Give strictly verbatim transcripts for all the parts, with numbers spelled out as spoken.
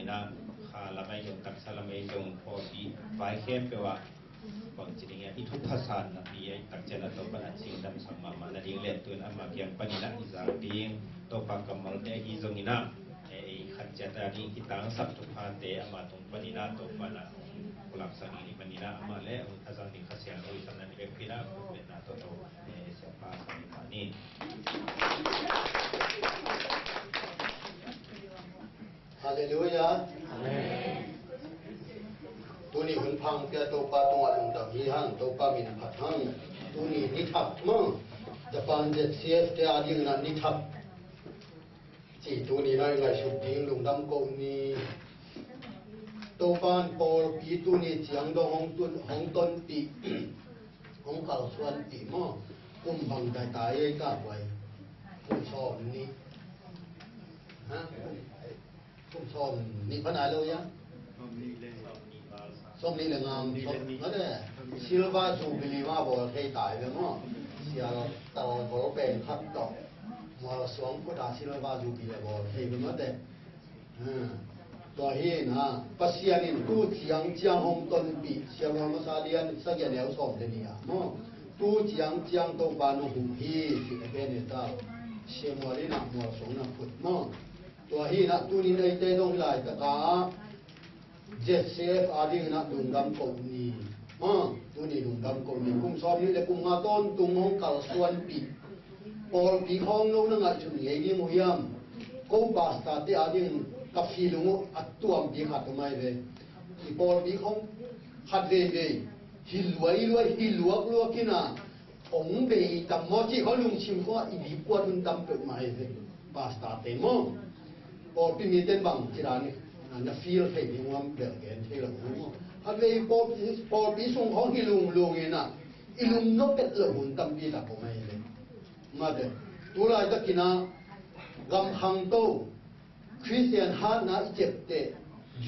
Na kha lam ahi zong, taksa lam ahi zong, pawlpi vai khempeuh ah bangci ding hiam, i thupha sanna pi ahi takciang a Topa'n a cingdamsak mahmah nading le, tu-in ama kiang panin ah i zak ding Topa kammalte ahi zongin ah, eh, i khat ciat a ding i taangsak thuphate ama tung panin ah Topa'n ah pulaksak ding i panin ah, amah le a zang ding Kha Siangtho i sapna ni bekpi-in ah, khutbetna tawh tawh, eh, siapa sang i pah ni. Halleluiah. Amen. Tuni hun pha hong pia Topa tungah lungdam hi hang, Topa min phat hang. Tuni ni thak maw, Japan Z C F te a dingin ah ni thak ci tuni-in ah i ngaihsut ding lungdam ko ni. Topa'n pawlpi tuni ciang dong hong tun, hong tonpih, hong kalsuanpih maw. Kum bang dai ta ei ka buai? Kum sawm nih. Ha? Kum sawm nih pan ai lo ia. Sawm nih le nga, sawm nih le nga. Silver Jubilee mah bawl thei ta ei ve maw. Sial tal bawl pen khat tawh, Mualsuang khuta Silver Jubilee bawl thei ve maw te. Hmm. Tua hi na, Pasian in tu ciang ciang hong tonpih, Sial Mual masa lian sagih a neu sawm le nih ah maw. Tu ciang ciang Topa nong huh hi, ci a ben e ta. Sial Mual in ah Mualsuang na phut maw. Tua hi na, tuni-in eite zong hih laitak ah Z C F a dingin ah lungdam ko ni. Maw, tuni lungdam ko ni. Kum sawm nih le kum nga tawntung hong kalsuanpih pawlpi khawng lo na ngaihsun ngei ding uh hiam? Ko pastor te a dingin ka feel uh a tuampi khat om ai ve. I pawlpi khawng khat veivei hi luailuai, hi luakluak in ah hong bei tam maw cih khawng lungsim khawng ah i dipkuat hun tam peuhmah ai ve. Pastor te maw, pawlpi mite bang ci dan na feel thei ding uh am bel gen thei lo uh maw. Khat vei pawlpi, pawlpi sung khawng hi lunglung in ah i lungnuam pet loh hun tampi tak om ai ve. Mate, tu laitakin ah gam khangto, Khristian hatna i ciapteh,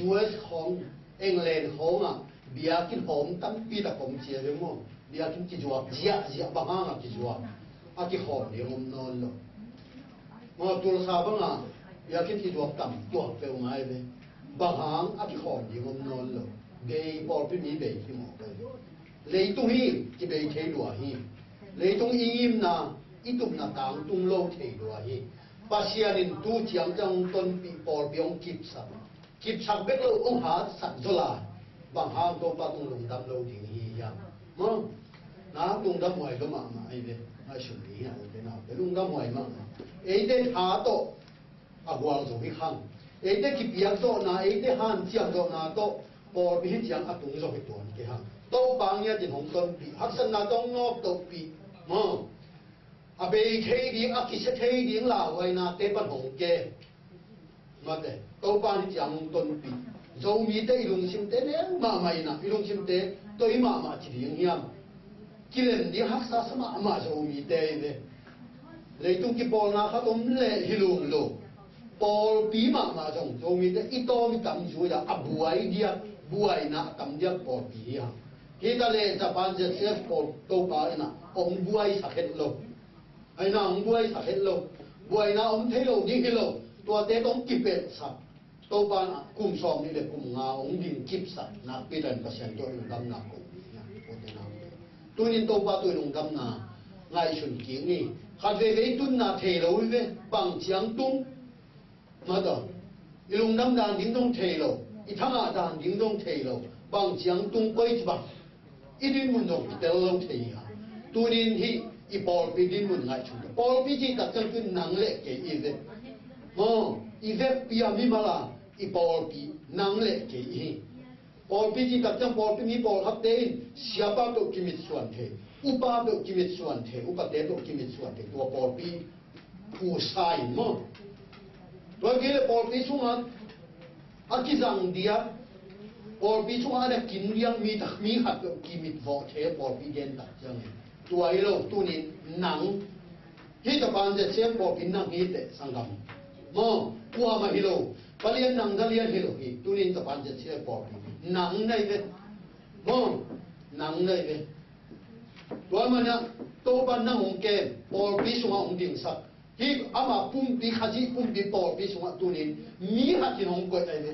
U S khawng, England khawng ah biakinn hawm tampi tak om ci ai ve maw. Biakinn kizuak ziahziah, bang hang a kizuak? A kikhawm ding om nawn lo. Maw, Tulsa bang ah biakinn kizuak tam tuak peuhmah ai ve. Bang hang? A kikhawm ding om nawn lo. Bei, pawlpi mi bei hi mawk ai ve. Leitung hi, kibei thei lua hi. Leitung i ngimna, i tupna tangtung lo thei lua hi. Pasian in tu ciang ciang hong tonpih pawlpi hong kipsak, kipsak bek lo, hong hatsak zaw lai. Bang hang Topa tung lungdam lo ding hi hiam? Maw, na lungdam huai lo mahmah ai ve. Ngaihsun ding hi a, ute naute, lungdam huai mahmah. Eite tha tawh a gual zo hi khang. Eite kipiak zawhna, eite hanciam zawhna tawh pawlpi hih ciang a tung zo hi tuan kei hang. Topa ngiatin hong tonpih, haksatna tawh hong nawktohpih. Maw, a bei thei ding, a kisia thei ding lauhuainate pan hong kem. Mate, Topa hih ciang hong tonpih. Zomite i lungsimte neu mahmah in ah, i lungsimte toi mahmah ci ding hiam? Kilem ding haksa sa mahmah Zomite hi ve. Leitung kipawlna khat om leh hi lunglung. Pawlpi mahmah zong Zomite i tawm i tam zui a, a buai diak, buaina a tam diak pawlpi hi hang. Hi ta leh Japan Z C F pawl Topa in ah hong buaisak het lo. Ahi na, hong buaisak het lo. Buaina om thei lo ding hi lo. Tuate tawh hong kipelhsak. Topa in ah kum sawm nih le kum nga hong ding kipsak nakpi takin Pasian tungah lungdamna ko ni. Tuni-in Topa tungah lungdamna ngaihsun kik ni. Khat veivei tunna thei lo hi ve. Bang ciang tung? Mate, i lungdam dan ding zong thei lo, i thangah dan ding zong thei lo. Bang ciang tung, koi ci bang? I dinmun zong kitel lo thei hi hang. Tuni-in hih i pawlpi dinmun ngaihsun. Pawlpi cih takciang tu-in nang le kei i ve. Maw, i vekpi a mimal a, i pawlpi nang le kei i hi. Pawlpi cih takciang pawlpi mi pawlkhatte in siapa peuh kimitsuan thei, upa peuh kimitsuan thei, upate peuh kimitsuan thei, tua pawlpi phusa in maw. Tua kei leh pawlpi sungah a kizang diak, pawlpi sungah a na kin diak mi tak, mi khat peuh kimitvawh thei, pawlpi gen takciang in. Tua hi lo, tuni-in nang, hih Japan Z C F pawlpi nang hi teh sanggam. Maw, kuamah hi lo. Palian nang, zalian hi lo hi. Tuni-in Japan Z C F pawlpi nang na hi ve. Maw, nang na hi ve. Tua manin ah Topa nang hong kem, pawlpi sungah hong dingsak. Hih ama pumpi, Khazih pumpi pawlpi sungah tuni-in mi khat in hong koih na hi ve.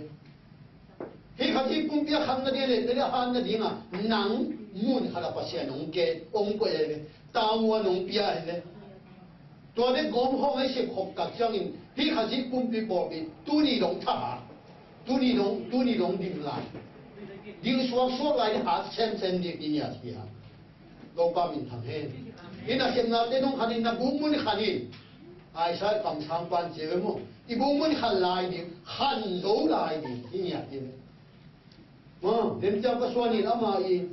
Hih Khazih pumpi a khan nading le, le a han nading a, nang mun khat a Pasian hong ke, hong koih ahi ve. Tamuan hong pia ahi ve. Tua bek gawm khawng a i sep khop tak ciangin, hih Khazih pumpi pawlpi, tuni dong thahat. Tuni dong, tuni dong ding lai. Ding suaksuak lai, hat semsem ding hi nia, hi a. Topa minthang hen. Hih na sepnate nong khan in, na bukmun khan in. Isaiah kamsang pan ci ve maw. I bukmun khan lai ding, khan zo lai ding hi nia, hi ve. Maw, den ciang ka suan in ama i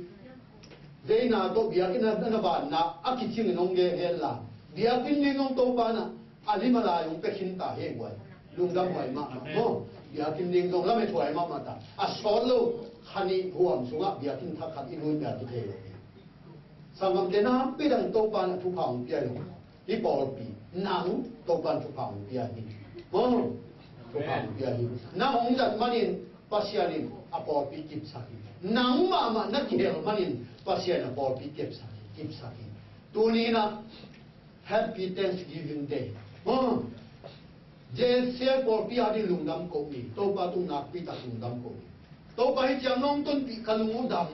veina tawh biakinn a na vanna a kicing in hong gen hen la. Biakinn ding hong Topa na, a lim a lai hong pia khin ta hi guai. Lungdam huai mahmah. Maw, biakinn ding zong lamet huai mahmah ta. A sawt lo, khan i huam sungah biakinn thak khat i lut bia tu thei lo. Sanggamte, nakpi takin Topa na thupha hong pia hi lo. Hih pawlpi, nang Topa in thupha hong pia hi. Maw, thupha hong pia hi. Nang hong zat manin Pasian in a pawlpi kipsak hi. Nang mahmah na kihel manin Pasian in a pawlpi kipsak hi, kipsak hi. Tuni in a Happy Thanksgiving Day. Maw, J C L pawlpi a ding lungdam ko ni. Topa tung nakpi tak lungdam ko ni. Topa, hih ciang nong tunpih ka lung uh dam.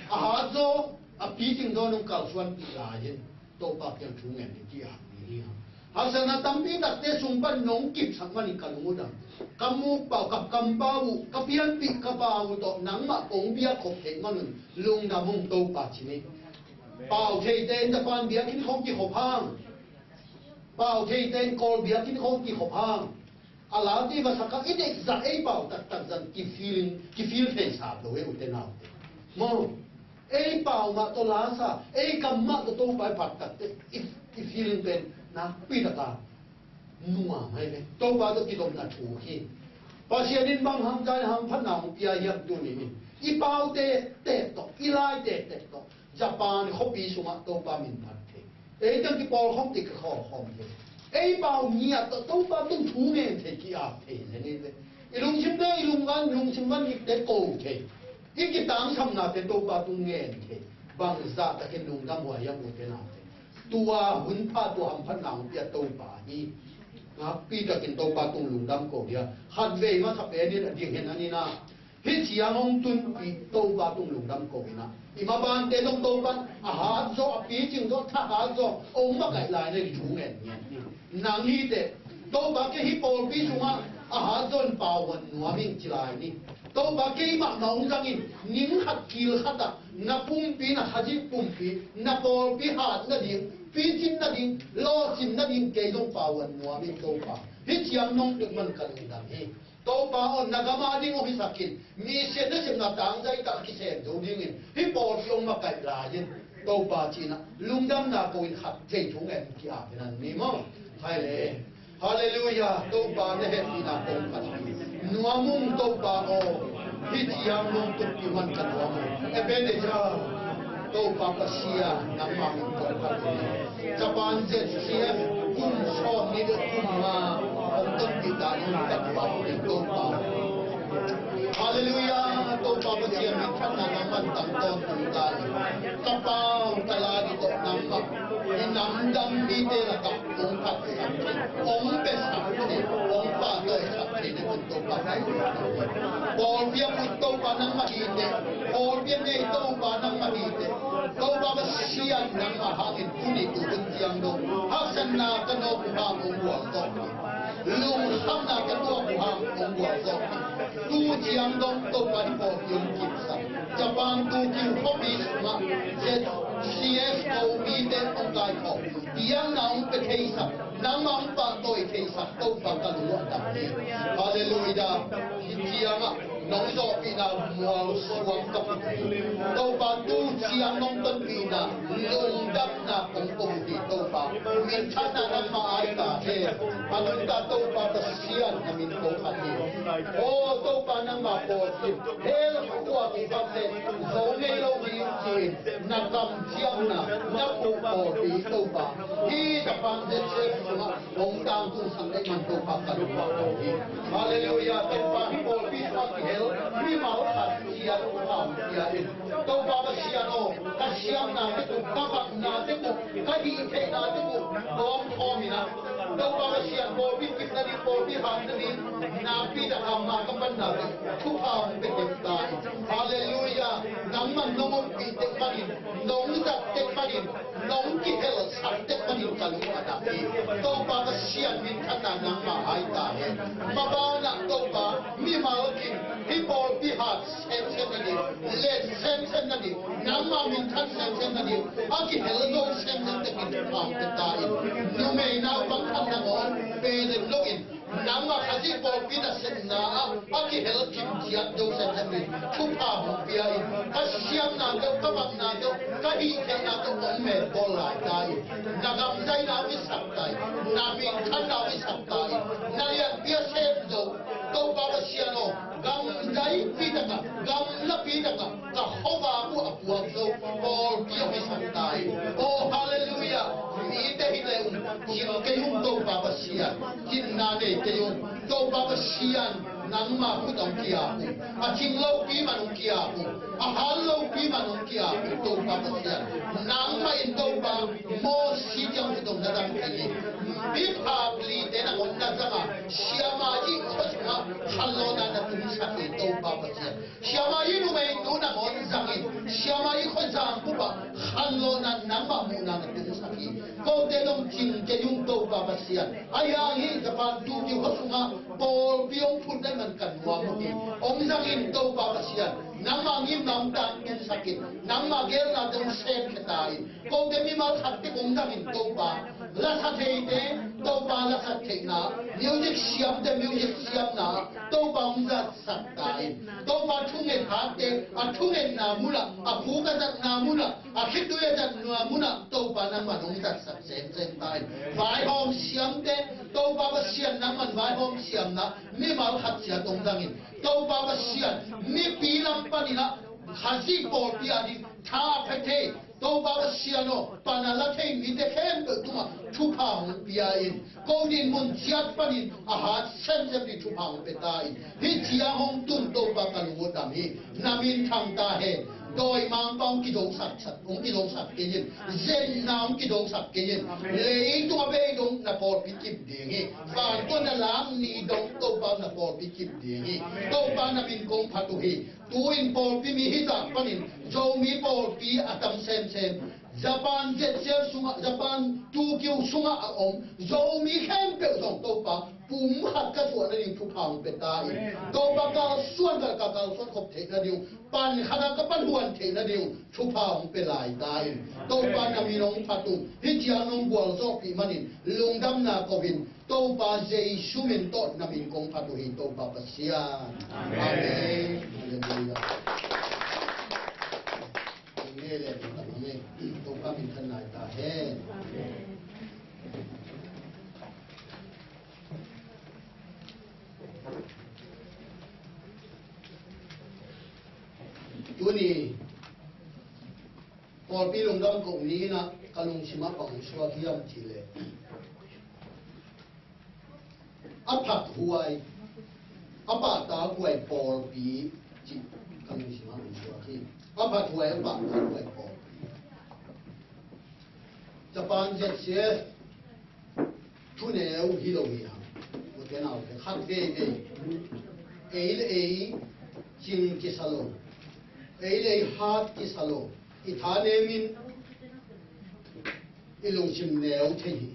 A hat zaw, a picing zaw nong kalsuanpih lai in, Topa kiang thu ngen ni, ci-a ni hi hang. Haksatna tampi takte sung pan nong kipsak manin ka lung uh dam. Ka muk pau, ka kampau uh, ka pianpih ka pau uh tawh nangmah kong biak khop theih manun lungdam ung Topa, ci ni. Pau theite in Japan biakinn khong kikhop hang. Pau theite in Kawl biakinn khong kikhop hang. A la ti va sak a, i deih zah ei pau taktak zan kifeel, kifeel thei sa lo e, ute naute. Maw, ei pau mah tawh la sa, ei kam mah tawh Topa i phat takte i, i feeling pen nakpi taka nuam hi ve. Topa tawh kidopna thu hi. Pasian in bang hang kai hamphatna hong pia hiam tuni in. I paute tek tawh, i lai tek tek tawh Japan khuapi sungah Topa min phat thei. Ei tang kipawlkhawm, tek kipawlkhawm thei. Ei pau ngiat tawh Topa tung thu ngen thei, ki-ap thei zen hi ve. I lungsim te, i lungvan, lungsim van ngikte ko thei. I kitangsapnate Topa tung ngen thei. Bangzah takin lungdam huai hiam, ute naute. Tua hun pha, tua hamphatna hong pia Topa hi. Nakpi takin Topa tung lungdam ko dia. Khatvei masa pen in a ding hen a ni na. Hih ciang hong tunpih Topa tung lungdam ko in a, i mabante zong Topa in a hat zaw, a picing zaw, thahat zaw hong makaih lai na, i thu ngen ngen ni. Nang hi teh, Topa, kei hih pawlpi sungah a hat zaw in pau huan nuam ing, ci lai ni. Topa, keimah mah hong zang in, ning khat kil khat ah na pumpi, na Khazih pumpi, na pawlpi hat nading, picin nading, lawhcin nading kei zong pau huan nuam ing Topa. Hih ciang nong put man ka lungdam hi. Topa aw, na gam a ding hong hisak in, mi siatna, sepna tangzai tak kisem zo dingin hih pawlpi hong makaih lai in, Topa, ci-in a lungdamna ko in khatvei thu ngen, ki-ap in a ni maw. Khai le. Halleluiah. Topa, na hehpihna kong phat hi. Nuam ung Topa aw. Hih ciang nong tunpih man ka nuam ung. Ebenezer. Topa Pasian, nangmah min kong phat hi. Japan Z C F kum sawm nih le kum nga hong tonpih ta in, ka pau hi Topa. Halleluiah, Topa Pasian, min phatna nangman tang tawntung ta in. Ka pau ka la nih tawh nangmah i namdang mite lakah hong phatsak hi, hong piasak hi, hong pahtawisak hi, na min Topa. Pawlpi a put Topa nangmah hi teh, pawlpi a nei Topa nangmah hi teh. Topa Pasian, nangmah hangin tuni tu hun ciang dong haksatna ka nawk uh hang hong gualzawh hi. Lungkhamna ka tuak uh hang hong gualzawh hi. Tu ciang dong Topa, hih pawlpi hong kipsak, Japan Tokyo khuapi sungah Z C S ko mite hong kaikhawm, biakna hong pia theisak, nangmah hong pahtawi theisak Topa, ka lung uh a dam hi. Halleluiah. Hih ciangah nong zawhpihna mualsuang ka put hi. Topa, tu ciang nong tonpihna lungdamna kong ko hi Topa. Minthanna nangmah a hi ta hen. A nuntak Topa Pasian, na min ko phat hi. Aw Topa, nangmah pawlpi hell khua kikhamte zo ngei lo hi, ci-in na kamciamna na phuh pawlpi Topa, hih Japan Z C F sungah hong tangtungsak ding man Topa, ka lungdam hi. Halleluiah. Topa, hih pawlpi sungah kihel mimal khat sia Topa Pasian aw, ka siamna te uh, ka bangna te uh, ka hih theihna te uh, kawm khawm in ah, Topa Pasian, pawlpi kipna ding, pawlpi hatna ding, nakpi tak a mah ka panna te uh, thupha hong pia tek ta in. Halleluiah. Nangman nong ompih tek manin, nong zat tek manin, nong kihel sak tek manin ka lung a dam hi. Topa Pasian, minthanna nangmah hai ta hen. Mabanah Topa, mimal kim hih pawlpi hat semsem nading, let semsem nading, nangmah minthan semsem nading, a kihel zo semsem takin thupha hong pia ta in. Numei naupang khat nangawn pelen loin, nangmah Khazih pawlpi nasepna ah a kihel kim ciat zo semsem in thupha hong pia in. Ka siamna teuh, ka bangna teuh, ka hih theihna teuh hong met bawl lai ta in. Na gamzaina hong hisak ta in, na minthanna hong hisak ta in. Na lianpi a sem zo, Topa Pasian aw, gamzaipi takah, gamlapi takah, ka khuavak uh a puak zo pawlpi hong hisak ta in. Oh, halleluiah. Mite hi leh um cing kei ung, Topa Pasian, hinna nei kei ung. Topa Pasian, nangmah khut hong kiap ung. A cing lopi man hong kiap ung, a hal lopi man hong kiap ung, Topa Pasian. Nangmah in Topa, Mosi kiang khut hong na zang kei hi. Miphak lite nangawn na zang a, siamah i khua sungah khanlawhna na tungsak hi, Topa Pasian. Siamah i numeinu nangawn zangin, siamah i khuazang bup ah khanlawhna, nangmah muhna na tungsak hi. Kote dong cing kei ung, Topa Pasian. Ahi hang hi Japan Tokyo khua sungah pawlpi hong phut dan man ka nuam uh hi. Hong zangin, Topa Pasian, nangmah ngimna hong tangtungsak in, nangmah geelnate hong semkhia ta in. Kote mimal khat tek hong zangin, Topa, lasa theite, Topa, lasa theihna, music siamte music siamna, Topa, hong zatsak ta in. Topa, thunget hatte a thungetna munah, a khuk a zatna munah, a khitui a zatna munah, Topa, nangman hong zatsak semsem ta in. Vaihawm siamte, Topa Pasian, nangman vaihawm siamna mimal khat ciat hong zangin, Topa Pasian, mipi lam panin ah Khazih pawlpi a ding tha a pia thei, Topa Pasian aw, pan a la thei mite khempeuh tungah thupha hong pia in. Ko dinmun ciat panin a hat semsem ding thupha hong pia ta in. Hih ciang hong tun Topa, ka lung uh dam hi. Na min thang ta hen. Dawimangpa hong kidosak, hong kidosak kei in. Zetna hong kidosak kei in. Leitung a beidong na pawlpi kip ding hi. Vantung a na lam ni dong Topa, na pawlpi kip ding hi. Topa, na min kong phat uh hi. Tu-in pawlpi mi hih zah panin Zomi pawlpi a tam semsem. Japan Z C L sungah, Japan Tokyo sungah a om Zomi khempeuh zong, Topa, pum khat ka suah nading thupha hong pia ta in. Topa, kalsuan ka, ka kalsuan khop theih nading, pan khat a ka pan huan theih nading thupha hong pia lai ta in. Topa, na min hong phat ung. Hih ciang nong gualzawhpih manin lungdamna ko in. Topa Jesu min tawh na min kong phat uh hi, Topa Pasian. Amen. Amen. Halleluiah. Amen. Amen. Topa min than nai ta hen. Tuni pawlpi lungdam koh ni-in ah ka lungsim ah bang suak hiam cih leh, a phathuai, a pahtakhuai pawlpi cih ka lungsim ah bang suak hi. A phathuai, a pahtakhuai pawlpi. Japan Z C L thuneu hi lo hi hang. Ute naute, khat veivei ei le ei cing kisa lo, ei le ei hat kisa lo, i thanemin i lungsim neu thei hi.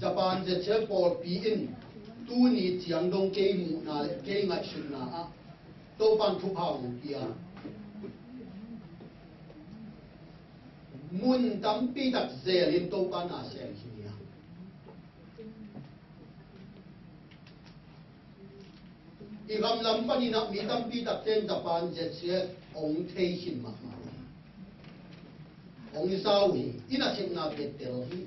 Japan Z C L pawlpi in tuni ciang dong kei muhna le kei ngaihsutna ah Topa'n thupha hong pia. Mun tampi tak zelin Topa na sem hi nia. I gam lam panin ah mi tampi takte in Japan Z C L hong thei khin mahmah uh hi. Hong za uh hi. I nasepna tel hi.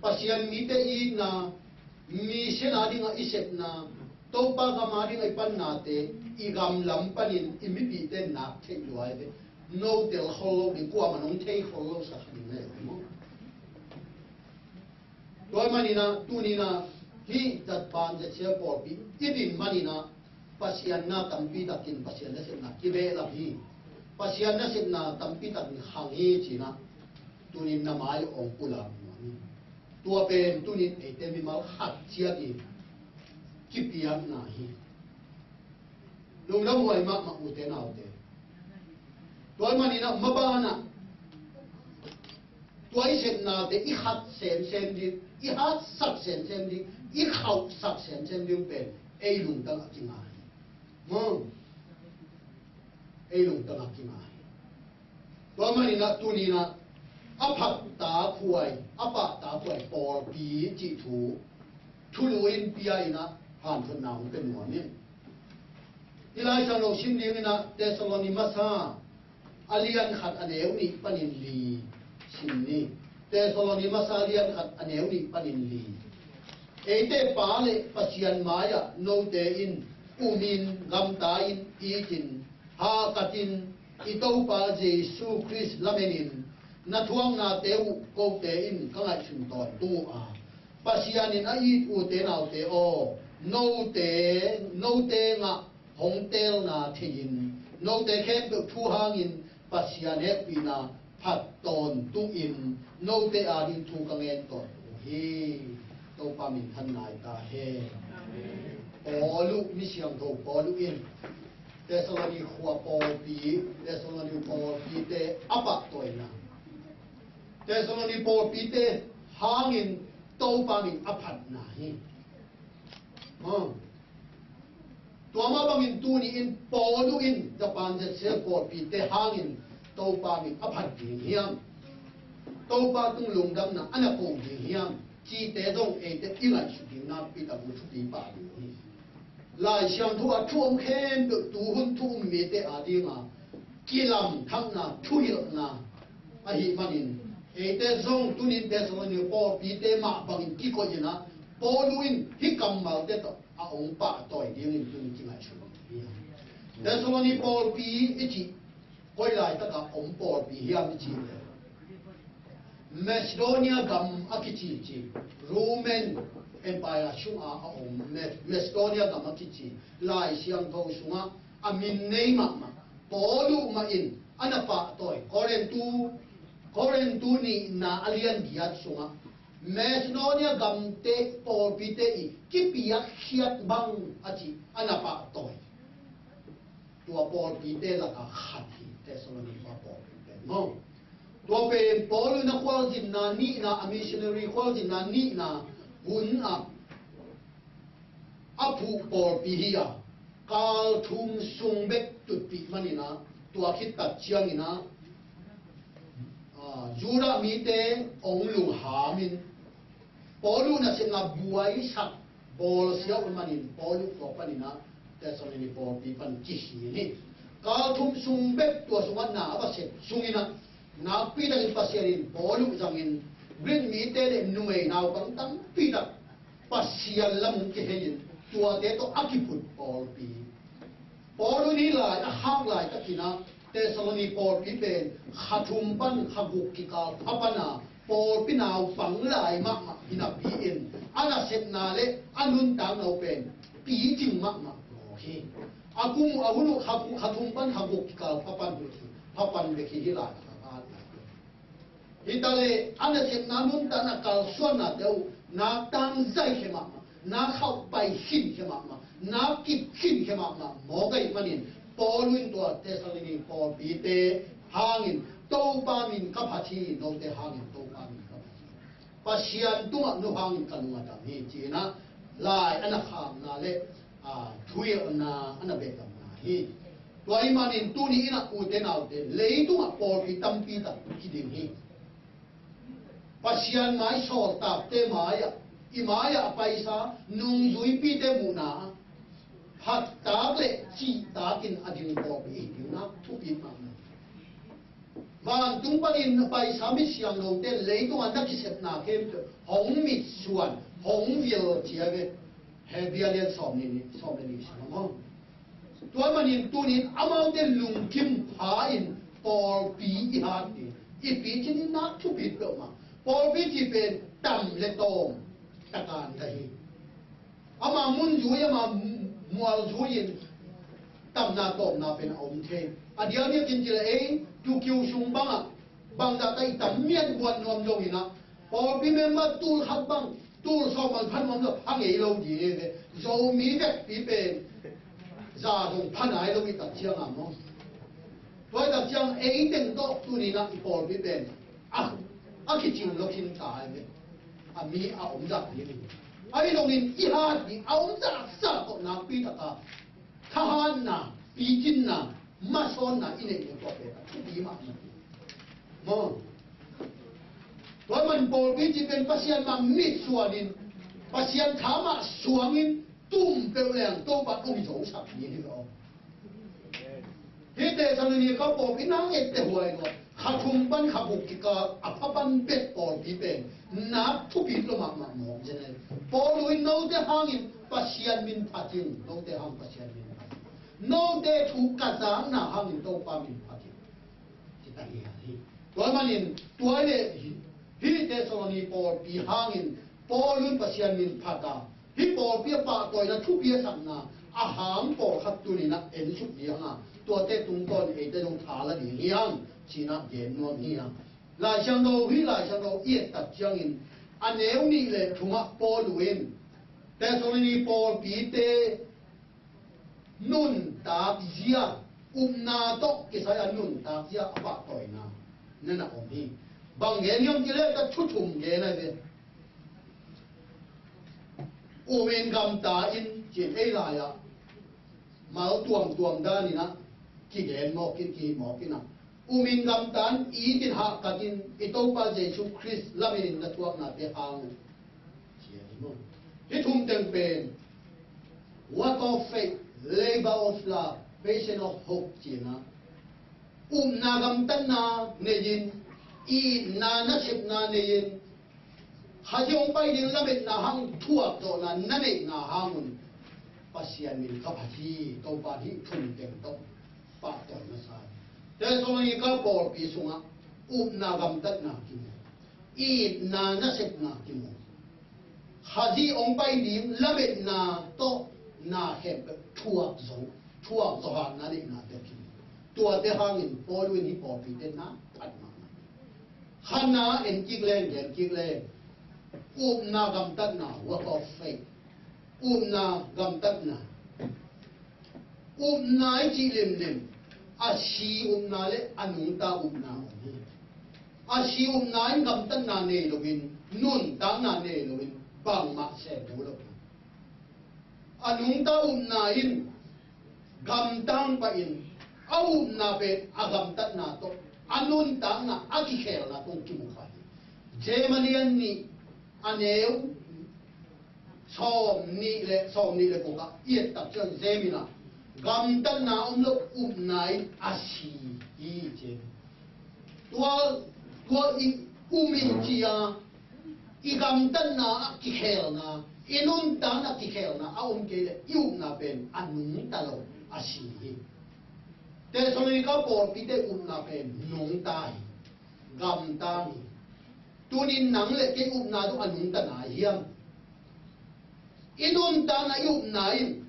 Pasian mite i itna, mission a dingah i sepna, Topa gam a dingah i pannate, i gam lam panin i mipihte in nak theih lua hi ve. No tel khol lo ding, kuamah in hong thei khol lo sak ding na hi maw. Tua manin ah, tuni-in ah, hih Japan Z C L pawlpi i din manin ah, Pasian na tampi takin Pasian nasepna kibehlap hi. Pasian nasepna tampi takin khang hi cinah tunin na mai hong pulak nuam hi. Tua pen tunin eite mimal khat ciat in kipiakna hi. Lungdam huai mahmah ute naute. Tua maninah mabanah tua i sepnate i khat semsem ding, i hatsak semsem ding, i khauhsak semsem ding pen ei lungtang a kinga hi. Maw? Ei lungtang a kinga hi. Tua maninah tuninah a phat takhuai, a pah takhuai pawlpi cih thu thulu in pia inah hanthotna hong pia nuam in. I Lai Siangtho sim dinginah Thessaloni masa a lian khat a neu nih panin li sim ni. Thessaloni masa a lian khat a neu nih panin li. Eite Pa le Pasian mai-ah note in umin gamta in itin hahkatin i Topa Jesu Khrist lamenin na thuaknate uh kote in ka ngaihsun tawntung uh a, Pasian in a it ute naute aw, note, note ngah hong telna thei-in note khempeuh thu hangin Pasian hehpihna phat tawntungin note ading thu ka ngen tawntung hi. Topa minthan nai ta hen. Paulu, mi siangtho Paulu in Thessaloni khua pawlpi, Thessaloni pawlpite a pahtawina, Thessaloni pawlpite hangin Topa min a phatna hi. Tua mah bangin tuni in Paulu in Japan zetsel pawlpite hangin Topa min a phat ding hiam? Topa tung lungdamna a na ko ding hiam? Cihte zong eite i ngaihsut ding nakpi tak uh thupi pah ding hi. Lai Siangtho a thu om khempeuh tuhun thu um mite adinga kilamthakna, thuhilhna ahih manin eite zong tunin Thessaloni pawlpite mah bangin kikoih inah Paulu in hih kammalte tawh a hong pahtawi dingin tuni kingaihsun hi. Thessaloni pawlpi i cih koi laitaka om pawlpi hiam i cih leh Macedonia gam a kici ci, Roman Empire sunga a om Ma- Macedonia gam a kici Lai Siangtho sungah a min nei mahmah Paulu mah in a na pahtawi Korintu, Korintu nihna a lian giat sungah Macedonia gamte pawlpite i kipiakkhiat bang a cih a na pahtawi tua pawlpite laka khat hi. Thessaloni khua pawlpite maw? Tua pen Paulu in a khualzinna nihna, a missionary khualzinna nihna hun ah a phuh pawlpi hi a, kal thum sung bek tutpih maninah tua khit tak cianginah, ah, Judah mite hong lunghamin Paulu nasepna buaisak bawlsia uh manin Paulu tua paninah Thessaloni pawlpi pan kihil hi. Kal thum sung bek tua sungah na a va sep sunginah nakpi takin Pasian in Paulu zangin Greek mite le numei naupang tampi tak Pasian lam hong kihei in tuate tawh a kiphut pawlpi. Paulu in hih lai a khak laitakinah Thessaloni pawlpi pen kha thum pan kha guk kikal pha pana pawlpi naupang lai mahmah hi napi-in a nasepna le a nuntakna uh pen picing mahmah mawk hi. A kum uh a hun uh kha, kha thum pan kha guk kikal pha pan, pha pan bek hi hih lai a kha khat. Hi ta le a nasepna nuntakna kalsuannate uh na tangzai khia mahmah, na khauh pai khin khia mahmah, na kip khin khia mahmah mawk ahih manin Paulu in tua Thessaloni pawlpite hangin Topa min ka phat hi, note hangin Topa min ka phat hi. Pasian tungah no hangin ka lung a dam hi cinah lai a na khakna le, a, thuhilhna a na behdamna hi. Tua ahih manin tuni inah ute naute leitungah pawlpi tampi tak kiding hi. Pasian mai sawltakte mai-ah, i mai-ah a paisa nungzuipite muhna ah phattak le cihtakin a ding pawlpi i ding nak thupi mahmah. Vantung panin a paisa mi siangthote leitungah na kisepna khempeuh hong mitsuan, hong vil cia ve. Hebru lian sawm le nih, sawm le nih sungah maw? Tua manin tunin amaute lungkim pha-in pawlpi i hat hi. I picing in nak thupi peuhmah. Pawlpi cih pen tam le tawm takan ka hi. Ama mun zui, ama mual zui-in tamna tawpna pen a om thei. A diakdiakin ci leh ei Tokyo sung bangah bangzah ta i tam miat buat nuam zongin ah, pawlpi member tul khat bang, tul sawm bang pha nuam lo, a ngei lo ding hi ve. Zomi vekpi pen za zong pha nai lo i tak ciang a maw. Tua i tak ciang ei teng tawh tuni-in ah i pawlpi pen a, a kicing lo khin ta hi ve. A mi a om zah ding hi. Ahi zongin i hat ding a om zahzah tawh nakpi taka thahatna, picinna, masawnna i neih leh tua pen a thupi mahmah hi. Maw. Tua man pawlpi cih pen Pasian mah mitsuanin, Pasian tha mah suangin, tum peuh leng Topa hong zosak ding hi lo. Hih Thessalonika pawlpi na etteh huai lo. Kha thum pan kha guk kikal a pha pan bek pawlpi pen nak thupi lo mahmah mawk zen hi. Paul in note hangin Pasian min phat in, note hang Pasian min phat in. Note thu ka zakna hangin Topa min phat in. Ci ta hi a hi. Tua manin tua leh hih, hih Thessaloni pawlpi hangin Paul in Pasian min phat a, hih pawlpi a pahtawina thupi a sakna a hang pawlkhat tuni-in ah en suk ding a, tuate tungtawn eite zong tha la ding hi hang, ci-in ah gen nuam hi hang. Lai Siangtho, hih Lai Siangtho i et tak ciangin a neu nih le thumah Paul in Thessaloni pawlpite nuntak zia, upna tawh kisai a nuntak zia a pahtawina na na om hi. Bang gen hiam cih leh ka thu thum gen a ve. Umin gamta in ci-in ei lai-ah mal tuamtuam danin ah kigen mawk in, kihih mawk in ah, umin gamta in, itin hahkat in, i Topa Jesu Khrist lametin na thuaknate hang uh. Ci a hi maw. Hih thum teng pen work of faith, labor of love, patient of hope ci-in ah, upna gamtatna nei-in, itna nasepna nei-in, Khrih hong pai ding lametna hang thuakzawhna na neihna hang un Pasian min ka phat hi. Topa hih thum teng tawh pahtawi masa hi. Thessalonika pawlpi sungah upna gamtatna kimu, itna nasepna kimu. Khrih hong pai ding lametna tawh na khempeuh thuak zo, thuak zo hatna neihna tawh kimu. Tuate hangin Paul in hih pawlpite na phat mahmah. Khatna en kik leng, gen kik leng. Upna gamtatna, work of faith. Upna gamtatna. Upna i cih limlim, a si upna le a nungta upna om hi. A si upna in gamtatna nei loin, nuntakna nei loin, bangmah sem mu lo hi. A nungta upna in gamtang pahin, a upna pen a gamtatna tawh, a nuntakna, a kikhelna tawh kimu kha hi. James a lian nih, a neu sawm nih le, sawm nih le guk ah i et tak ciang James in ah, gamtatna om lo upna in a si hi ci. Tua, tua i um in ci a, i gamtatna ah kikhelna, i nuntakna ah kikhelna a om kei leh i upna pen a nungta lo, a si hi. Thessalonika pawlpite upna pen nungta hi, gamtang hi. Tunin nang le kei upna tawh a nungta na hiam? I nuntakna, i upna in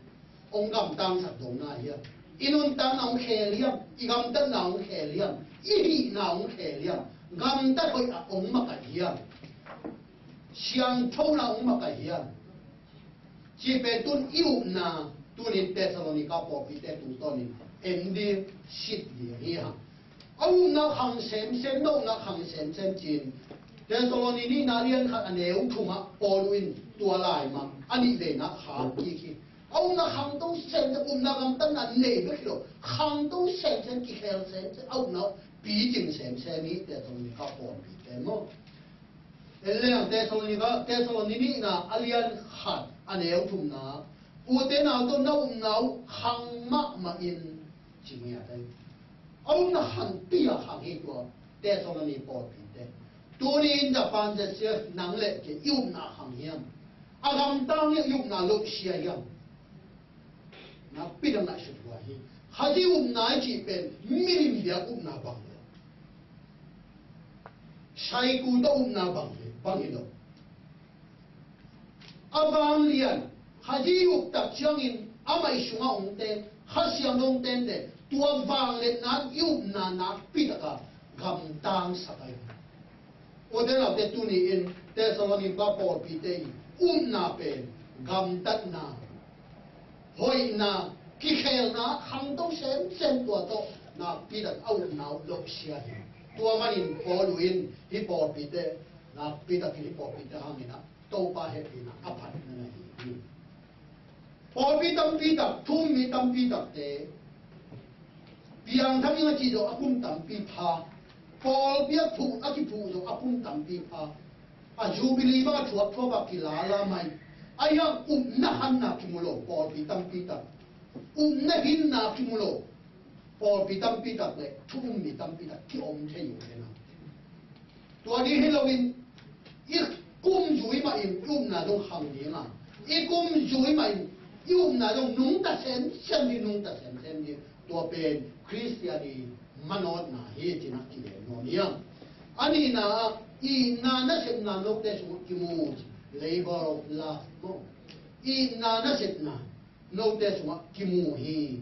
hong gamtangsak zo na hiam? I nuntakna hong khel hiam? I gamtatna hong khel hiam? I hihna hong khel hiam? Gamtat hoih ah hong makaih hiam? Siangthona hong makaih hiam? Cih pen tun i upna, tunin Thessalonika pawlpite tungtawnin en ding, sit ding hi hang. A upna khang semsem, na upna khang semsem ci-in Thessaloni nihna lian khat a neu thumah Paul in tua lai mah a nih veina khak kik hi. A upna khangto semsem, upna gamtatna nei bek hi lo, khangto semsem, kikhel semsem, a upna picing semsem hi Thessalonika pawlpite maw. En leng Thessalonika, Thessaloni nihna a lian khat a neu thumna, ute naute aw, na upna uh khang mahmah in ci ngiat hi. A upna khangpi a khang hi tua Thessaloni pawlpite. Tuni in Japan Z C F nang le kei i upna khang hiam? A gamtang hiam, i upna lo sia hiam? Nakpi dang ngaihsut huai hi. Khrih upna i cih pen milim biak upna bang hi lo. Saiku tawh upna bang hi, bang hi lo. A vanglian, Khrih up tak ciangin Amah i sungah hong teng Kha Siangtho hong tengte, tua vangliatna i upna nakpi taka gamtangsak ahi. Ute naute, tuni-in Thessalonika pawlpite i upna pen gamtatna, hoihna, kikhelna khangto semsem, tua tawh nakpi tak a upna uh lohsia hi. Tua manin Paul in hih pawlpite, nakpi takin hih pawlpite hangin ah Topa hehpihna a phatna na hi hi. Pawlpi tampi tak, thu-um mi tampi takte, piangthak ing a cih zawh a kum tampi pha, pawlpi a phuh, a kiphuh zawh a kum tampi pha, a Jubilee bang a thuak thuak a kilala mai. Ahi hang upna hanna kimu lo pawlpi tampi tak, upna hinna kimu lo pawlpi tampi tak le thu-um mi tampi tak ki-om thei uh hi na. Tua ding hi loin, i kum zui mahin i upna zong khang ding a, i kum zui mahin i upna zong nungta semsem ding, nungta semsem ding. Tua pen Khristian i manawtna hi ci-in ah kigen nuam hi hang. A nihna ah, itna nasepna note sungah kimu, labor of love maw. Itna nasepna note sungah kimu hi.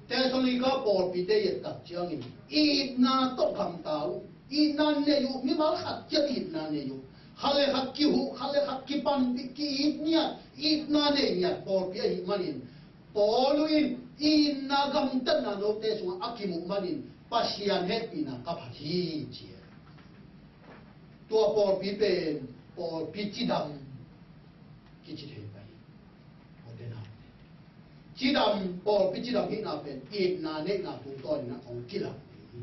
Thessalonika pawlpite i et tak ciangin itna tawh gamta uh, itna nei uh, mimal khat ciat itna nei uh. Khat le khat kihuh, khat le khat kipanpih, ki-it ngiat, itna nei ngiat pawlpi ahih manin, Paul in itna gamtatna note sungah a kimuh manin Pasian hehpihna ka phat hi, ci hi. Tua pawlpi pen pawlpi cidam kici thei pah hi. Cidam, pawlpi cidam hihna pen itna neihna tungtawnin ah hong kilang hi.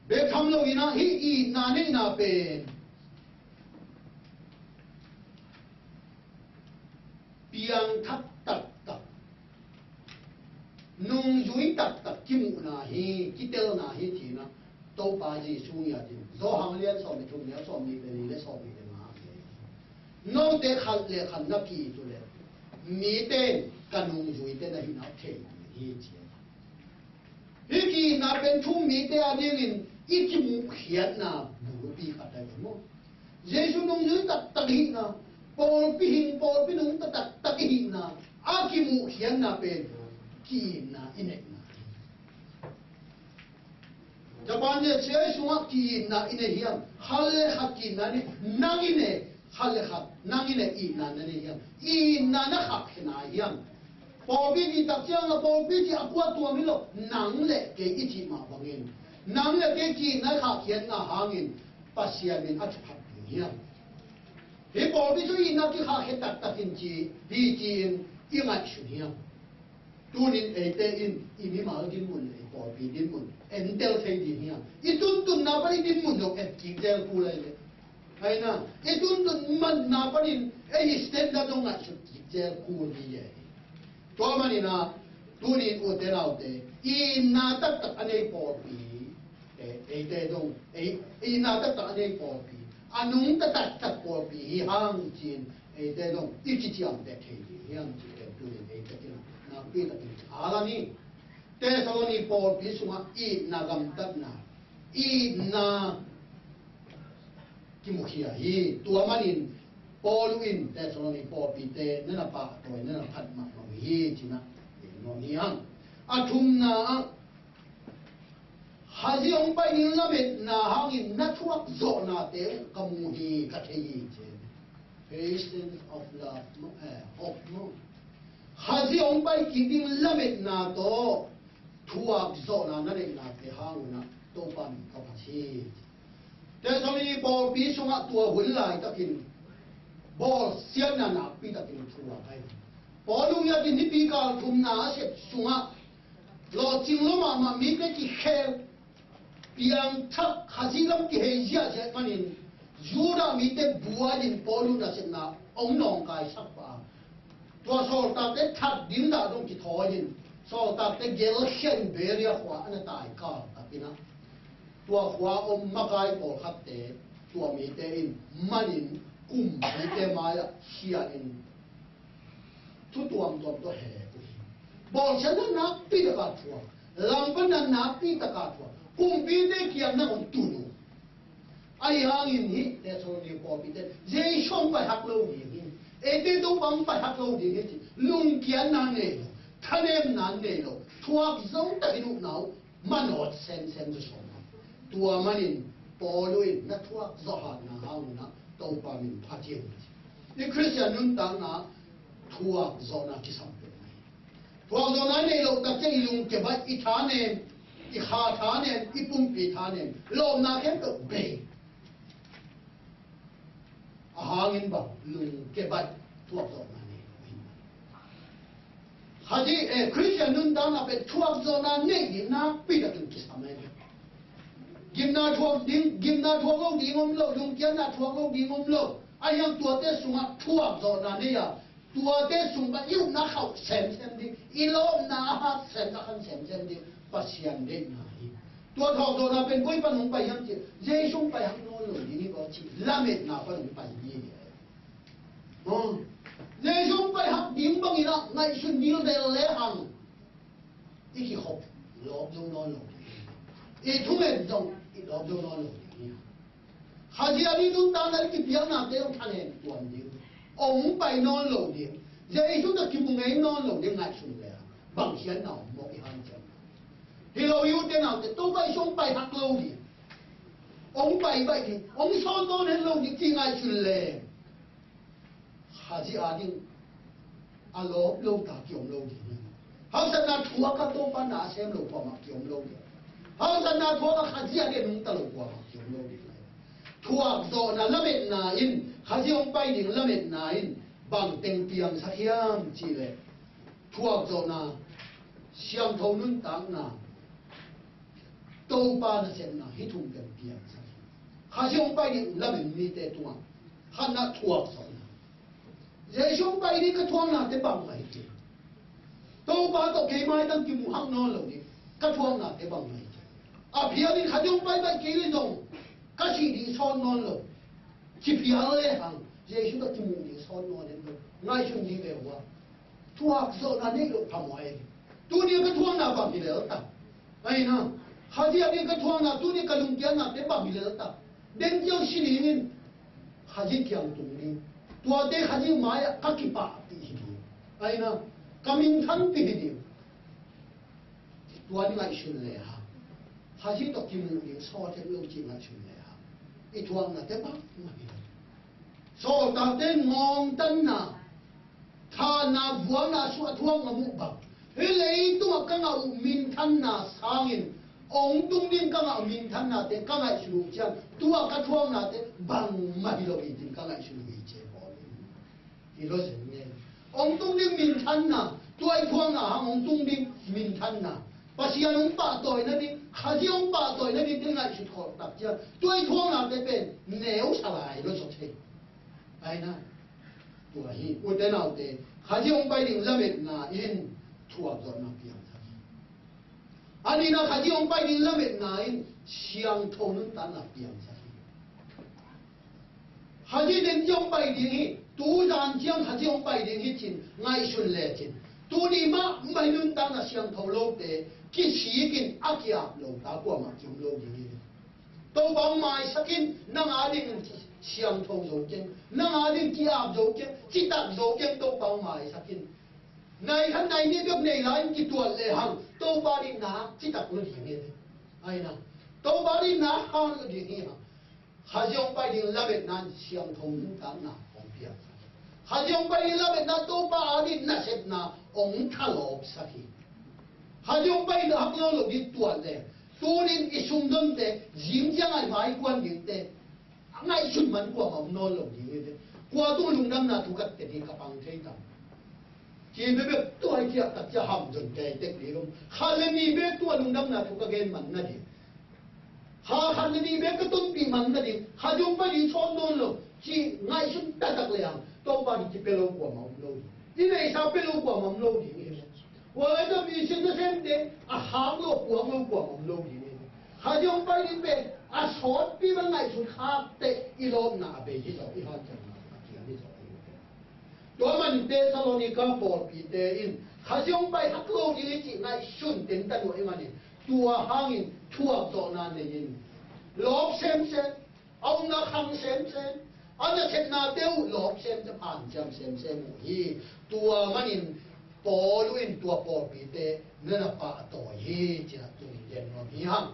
Bek tham loin ah hih itna neihna pen piangthak taktak, nungzui taktak kimuhna hi, kitelna hi, ci-in ah Topa Jesu ngiat in Johan lian sawm le thum, neu sawm nih le li le sawm nih le nga, note khat le khat na ki-it uh leh mite in ka nungzuite na hihna uh thei ding hi, ci hi. Hih ki-itna pen thu-um mite adingin i kimuhkhiatna bulpi khat ahi maw. Jesu nungzui taktak i hihna, pawlpi hing, pawlpi nungta taktak i hihna, a kimuhkhiatna pen ki-itna i neihna hi. Japan le sia sungah ki-itna i nei hiam? Khat le khat ki-itna nei, nang i nei, khat le khat nang i nei itna na nei hiam? Itna na khakkhia na hiam? Pawlpi cih tak ciang a, pawlpi cih a kuat tuam hi lo, nang le kei i cih mah bangin, nang le kei ki-itna i khakkhia na hangin Pasian min a thupha ding hiam? Hih pawlpi cu itna kikhakkhia taktak in ci, hi ci-in i ngaihsun hiam? Tunin eite in i mimal dinmun le i pawlpi dinmun entel thei ding hiam? I tuntunna pan i dinmun zong et kik zel kul ahi ve. Ahi na, i tuntun manna panin ei i standard zong ngaihsut kik zel kul hi ve. Tua manin ah, tunin ute naute, itna taktak a nei pawlpi, e, eite zong, e, itna taktak a nei pawlpi, a nungta taktak pawlpi hi hang ci-in eite zong i kiciamteh thei ding hiam cih pen tunin eite in ah nakpi takin a lam hi. Thessaloni pawlpi sungah itna gamtatna, itna kimukhia hi. Tua manin Paul in Thessaloni pawlpite na na pahtawi, na na phat mahmah uh hi ci-in ah gen nuam hi hang. A thumna ah, Khazih hong pai ding lametna hangin na thuak zawhnate ka mu hi, ka thei hi, ci. Patience of love, eh, hope, no? Khazih hong pai kik ding lametna tawh thuak zawhna na neihnate hang un ah Topa min ka phat hi. Thessaloni pawlpi sungah tua hun laitakin bawlsiatna nakpi takin thuak ahi. Paul in a nipi kal thumna a sep sungah lawhcing lua mahmah, mite kikhel, piangthak, Khazih lam kihei ziahziah manin Judah mite buai in Paul nasepna hong nawngkaisak pah a, tua sawltakte that ding dah dong kithawi in, sawltakte gelkhia in Beria khua a na taikal takin ah, tua khua om makai pawlkhatte, tua mite in manin kum mite mai-ah khia in thu tuamtuam tawh he uh hi. Bawlsiatna nakpi taka thuak, langpanna nakpi taka thuak, kumpite kiang na hong tun uh. Ahi hangin hih Thessaloni pawlpite Jesu hong pai hak lo ding hi. Eite Topa hong pai hak lo ding hi ci, lungkiatna nei lo, thanemna nei lo, thuak zo takin upna uh manawt semsem zaw sawm. Tua manin Paul in na thuak zawh hatna hang un ah Topa min phat hi, a ci. I Khristian nuntakna thuak zawhna kisam peuhmah hi. Thuak zawhna nei loh tak ciang i lungkia baih, i thanem, i kha thanem, i pumpi thanem, lawpna khempeuh bei. A hangin bang lungkia baih, thuak zawhna nei lo hi. Kha ci, eh, Khristian nuntakna pen thuak zawhna nei ding nakpi takin kisam hi. Gimna thuak ding, gimna thuak lo ding om lo, lungkiatna thuak lo ding om lo. A hiang tuate sungah thuak zawhna nei a, tuate sung pan i upna khauh semsem ding, i lawpna a hat sem, a khan semsem ding Pasian deihna hi. Tua thuak zawhna pen koi pan hong pai hiam cih, Jesu hong pai hak nawn lo ding hi ko cih lametna pan hong pai ding hi. Aw, Jesu hong pai hak ding bangin ah ngaihsun ding vel le hang, i kikhop lawp zo nawn lo ding hi. I thungen zong i lawp zo nawn lo ding hi. Khazih a ding nuntakna i kipiaknate hong thanem tuan ding, hong pai nawn lo ding, Jesu tawh kimu ngei nawn lo ding ngaihsun le a, bang khiatna om mawk i hanciam. Hi lo, i ute naute, Topa Jesu hong pai hak lo ding, hong pai baih ding, hong sawn nawn het lo ding cih ngaihsun le Khazih a ding a lawp lo ta kiom lo ding hi. Hausatna thuak a Topa na a sem lo kuamah kiom lo ding. Hausatna thuak a Khazih a ding nungta lo kuamah kiom lo ding lai. Thuak zawhna lametna in, Khazih hong pai ding lametna in bang teng piangsak hiam cih leh, thuak zawhna, siangtho nuntakna, Topa nasepna, hih thum teng piangsak hi. Khazih hong pai ding lamen mite tungah, khatna thuak zawhna. Jesu hong pai ding ka thuaknate bang mah hi ci. Topa tawh kei maitang kimu hak nawn lo ding ka thuaknate bang mah hi ci. A phial in Khazih hong pai baih kei le zong ka sih ding sawt nawn lo. Ci phial le hang Jesu tawh kimu ding sawt nawn lo. Ngaihsun ding ve ua. Thuak zawhna neih loh phamawh hi. Tuni ka thuakna bang hi lel ta. Ahi na. Khazih a ding ka thuakna, tuni ka lungkiatnate bang hi lel ta. Den ciang si ding in Khazih kiang tung ding. Tuate Khazih mai-ah ka kipahpih hi ding. Ahi na. Ka minthanpih hi ding. Tua ni ngaihsun le hang, Khazih tawh kimuh ding sawt het lo cih ngaihsun le hang, i thuaknate bangmah hi lo. Sawltakte ngawngtanna, thahatna, vuakna, suahthuakna muh bang, hih leitungah ka ngah uh minthanna sangin hong tung ding ka ngah minthannate ka ngaihsun uh ciang, tua ka thuaknate bangmah hi lo hi cih ka ngaihsun uh hi ci, Paul in. Hi lo zen nge. Hong tung ding minthanna, tua i thuakna hang hong tung ding minthanna, Pasian hong pahtawi nading, Khazih hong pahtawi nading te ngaihsut khawh tak ciang, tua i thuaknate pen neu sa lai lo zaw thei. Ahi na. Tua hi, ute naute, Khazih hong pai ding lametna in thuak zawhna piangsak hi. A nihna, Khazih hong pai ding lametna in siangtho nuntakna piangsak hi. Khazih den ciang hong pai ding hi. Tu zan ciang Khazih hong pai ding hi cin ngaihsun lecin, tuni mahmah i nuntakna siangtho lote kisikin a ki-ap lo ta kuamah ki-om lo ding hi. Topa hong maisak in, nang a dingin siangtho zo keng, nang a dingin ki-ap zo keng, citak zo keng, Topa hong maisak in. Nai khat nai nih bek nei lai-in kituat lehang Topa ading na citak lo ding hi. Ahi na. Topa ading na hang lo ding hi hang. Khazih hong pai ding lametna in siangtho nuntakna hong piangsak hi. Khazih hong pai ding lametna Topa ading nasepna hong thalawpsak hi. Khazih hong pai ding hak lo lo ding tuat leh, tunin i sumdonte zing ciang a i maikuan dingte a ngaihsun man kuamah om nawn lo ding hi ve. Kua tung lungdamna thu ka tep hi, ka pang thei tam. Ci bebek tua i kiak tak cia ham zon kei tek ding om. Khat le nih bek tua lungdamna thu ka gen man nading, kha khat le nih bek ka tonpih man nading, Khazih hong pai ding sawt nawn lo ci ngaihsun taktak lehang Topa ading ci pia lo kuamah om lo ding. I neihsa pia lo kuamah om lo ding hi ve. Ua lai tawh mission nasemte a khak lo, puak lo kuamah om lo ding hi. Khazih hong pai ding pen a sawtpi bang ngaihsun khak teh i lawpna a bei hi zaw, i hanciamna a kiam hi zaw. Tua manin Thessalonika pawlpite in Khazih hong pai hak lo ding hi cih ngaihsun teng ta nuam ahih manin, tua hangin thuak zawhna nei in, lawp semsem, a omna khang semsem, A nasepnate uh lawp semsem, hanciam semsem uh hi. Tua manin Paul in tua pawlpite na na pahtawi hi, ci-in a tun gen nuam hi hang.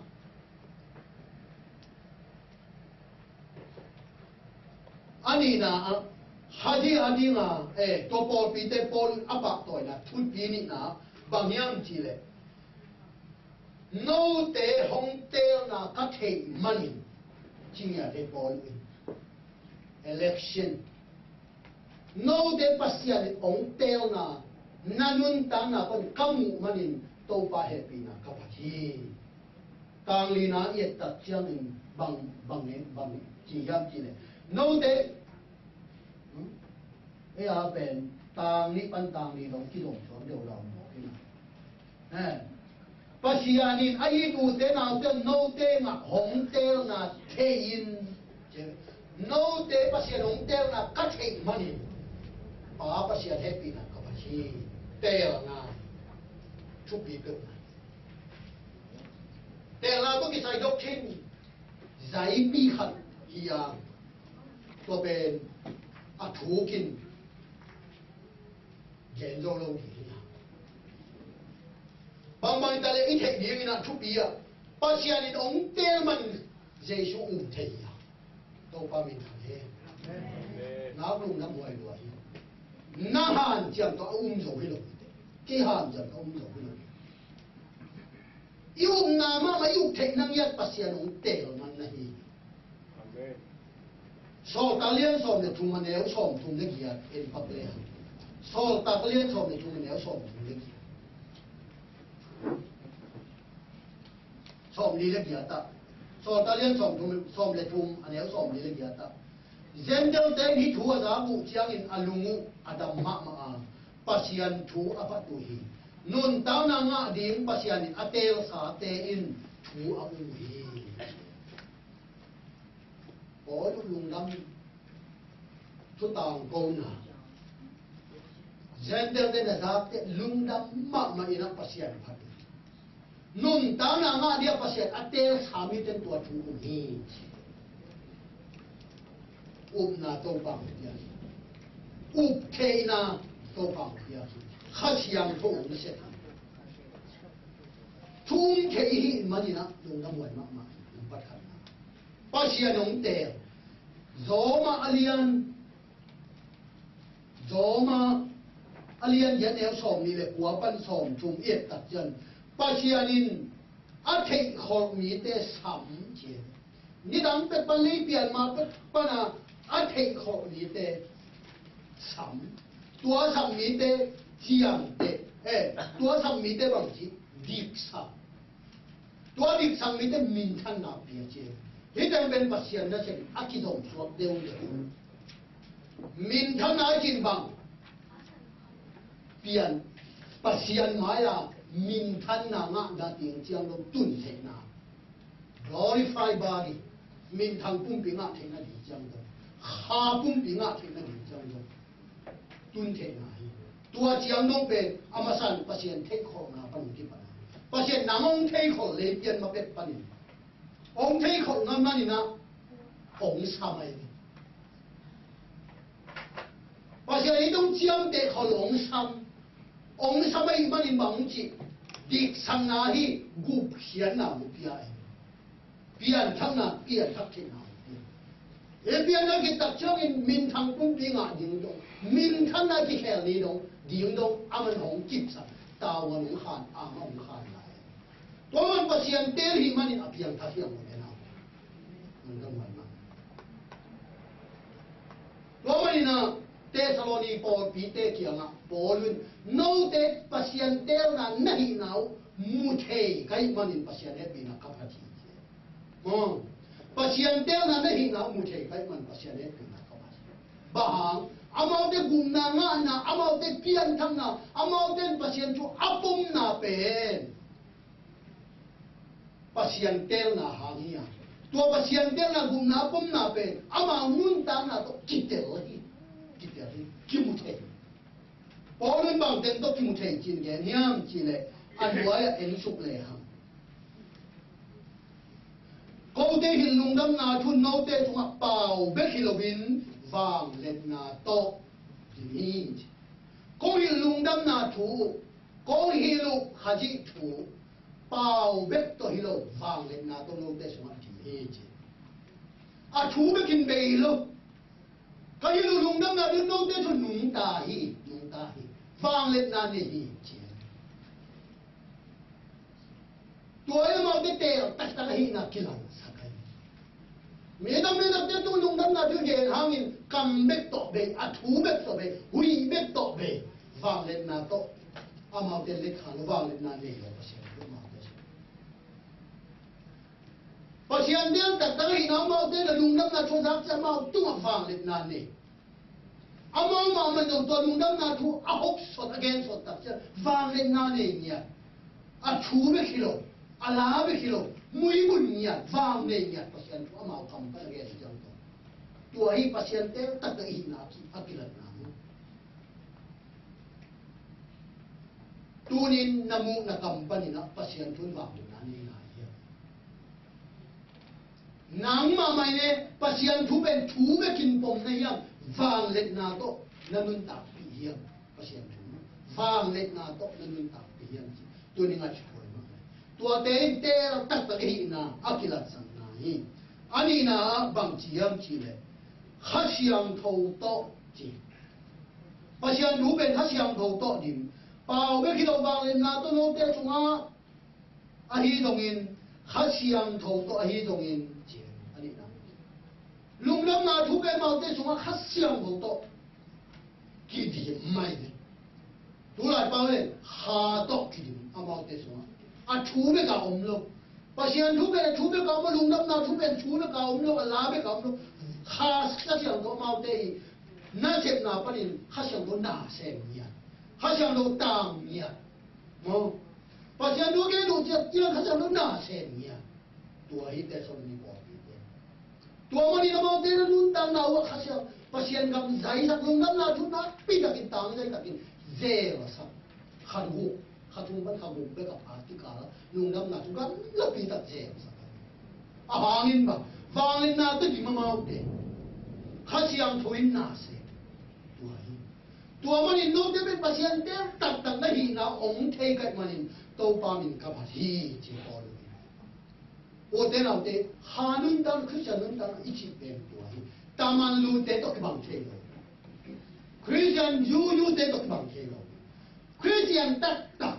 A nihna ah, hadi a dinga, eh, tua pawlpite Paul in a pahtawina thupi nihna ah bang hiam cih leh, note hong teelna ka theih manin, ci ngiat hi Paul in. Election. Note Pasian in hong teelna, na nuntakna pan ka muh manin Topa hehpihna ka phat hi. Tang lina i et tak ciangin bang, bang, bang ci hiam cih leh, note, hmm? Ei a pen tang nih pan tang li dong kizom suak deuh lau mawk hi na. Eh. Pasian in a it ute naute note ngah hong teelna thei-in, note Pasian hong teelna ka theih manin, Pa Pasian hehpihna ka phat hi. Teelna thupi peuhmah. Teelna tawh kisai doctrine zaipi khat hi a, tua pen a thukin gen zo lo ding hi a. Bangbang ta leh i theih dingin a thupi a, Pasian in hong teel man Jesu um thei hi a. Topa min thang hen. Amen. Nak lungdam huai lua hi. Na hanciam tawh a um zo hi lo hi te. Kei hanciam tawh a um zo hi lo hi. I upna mahmah i up theih nang hiat Pasian hong teel man na hi. Amen. Sawltak lian sawm le thum a neu sawm thum le giat en pak le hang. Sawltak lian sawm le thum a neu sawm thum le giat. Sawm li le giat ah. Sawltak lian sawm thum, sawm le thum a neu sawm li le giat ah. Gentile-te in hih thu a zak uh ciangin a lung uh a dam mahmah a, Pasian thu a phat uh hi. Nuntakna ngah ding Pasian in a teelsate in thu a um uh hi. Paul lungdam thutangkona. Gentile-te in a zak teh lungdam mahmah in a Pasian phat uh hi. Nuntakna ngah dia Pasian a teelsa mite in tua thu um hi. Upna Topa hong pia hi. Up theihna Topa hong pia hi. Kha Siangtho hong set hi. Thu um thei i hih manin a lungdam huai mahmah hi. Number khatna, Pasian hong teel. Roma a lian Roma a lian giat neu sawm nih le kua pan sawm thum i et tak ciang Pasian in a theihkholh mite sam ci. Nidang pek pan, lei pian ma pek pana a theihkholh mite sam. Tua sam mite ciamteh, eh, tua sam mite bang ci, diksak. Tua diksak mite minthanna pia ci. Hih teng pen Pasian nasem a kizom suak deuhdeuh. Minthanna a cih bang, pian Pasian mai-a minthanna ngahna ding ciang lo tun theihna. Glorified body. Minthang pumpi ngah theihna ding ciang lo. Kha pumpi ngah theihna ding ciang lo tun theihna hi. Tua ciang dong pen a masa in Pasian theihkholhna pan hong kipan a, Pasian nang hong theihkholh lei pian ma pek panin hong theihkholh ngam manin a hong sam ahi. Pasian in hong ciamteh kholh hong sam. Hong sam ahih manin bang hong cih, diksakna hi, gupkhiatna hong pia hi. Pianthakna, pianthak theihna hong pia. I pianthak khit tak ciangin minthang pumpi ngah ding dong, minthanna kikhel ni dong ding dong, aman hong kipsak, tavuan hong khan, ama hong khan lai. Tua man Pasian teel hi manin a piangthak hi a, mawk e na. Tua manin a Thessaloni pawlpite kiangah Paul in, note Pasian teelna na hihna uh mu thei ka hih manin Pasian hehpihna ka phat hi, ci. Aw, Pasian teelna na hihna uh mu thei ka hih manin Pasian hehpihna ka phat hi. Bang hang, amaute gupna ngahna, amaute pianthakna, amaute in Pasian thu a pomna pen Pasian teelna hang hi a. Tua Pasian teelna gupna a pomna pen amau nuntakna tawh kitel hi. Kitel hi. Kimu thei. Paul in bang teng tawh kimu thei ci-in gen hiam cih leh, a duai-ah en suk le hang. Kote hin lungdamna thu note tungah pau bek hi loin, vangliatna tawh ding hi. Kong hilh lungdamna thu, kong hilh uh Khazih thu, pau bek tawh hi lo, vangliatna tawh note sungah ding hi ci. A thu bekin bei hi lo. Ka hilh uh lungdamna thu note thu nungta hi, nungta hi. Vangliatna nei hi ci. Tua hi amaute teel taktak ahihna kilangsak ahi. Mi dang mi dangte tu lungdamna thu gen hangin kam bek tawh bei, a thu bek tawh bei, huih bek tawh bei, vangliatna tawh amaute let kha lo, vangliatna nei lo Pasian thu amaute. Pasian teel taktak ahihna amaute na lungdamna thu zak ciang amau tungah vangliatna nei. Amau mahmah zong tua lungdamna thu a hopsot, a gensot tak ciang vangliatna nei ngiat. A thu bek hi lo, a la bek hi lo, muibun ngiat, vang nei ngiat Pasian thu amau kam pan a gen ciang tawh. Tua hi Pasian teel taktak ahihna a ki, a kilatna hi. Tunin na muh na kam panin ah Pasian thu in vangliatna nei nai hiam? Nangmah mah in e, Pasian thu pen thu bekin pom na hiam, vangliatna tawh na nuntakpih hiam? Pasian thu vangliatna tawh na nuntakpih hiam ci. Tuni ngaihsut huai mah. Tuate in teel taktak ahihna a kilatsakna hi. A nihna ah bang ci hiam cih leh, Kha Siangtho tawh ci. Pasian thu pen Kha Siangtho tawh dim. Pau bek hi lo, vangliatna tawh note sungah ahi zongin, Kha Siangtho tawh ahi zongin ci. A nihna, lungdamna thu pen amaute sungah Kha Siangtho tawh kidim mai ve. Tulai pau le Kha tawh kidim amaute sungah. A thu bek a om lo. Pasian thu pen a thu bek a om lo, lungdamna thu pen thu bek a om lo, a la bek a om lo. Kha, Kha Siangtho amaute hi. Nasepna panin Kha Siangtho na sem ngiat, Kha Siangtho tang ngiat. Maw? Pasian thu gen uh ciang Kha Siangtho na sem ngiat. Tua hi Thesalonika pawlpite. Tua manin amaute na nuntakna uh ah Kha Siang, Pasian gam zaisak, lungdamna thu nakpi takin tang zai takin zelsak. Kha guk, kha thum pan kha guk bek a pha tikal ah lungdamna thu gam nakpi tak zelsak. A hangin bang, vangliatna tawh dim amaute, Kha Siangtho in na sem. Tua hi. Tua manin note pen Pasian teel taktak na hihna hong thei ka hih manin Topa min ka phat hi ci Paul in. Ute naute, Kha nuntakna, Khristian nuntakna i cih pen tua hi. Taman lute tawh kibang thei lo. Khristian yuyute tawh kibang thei lo. Khristian taktak,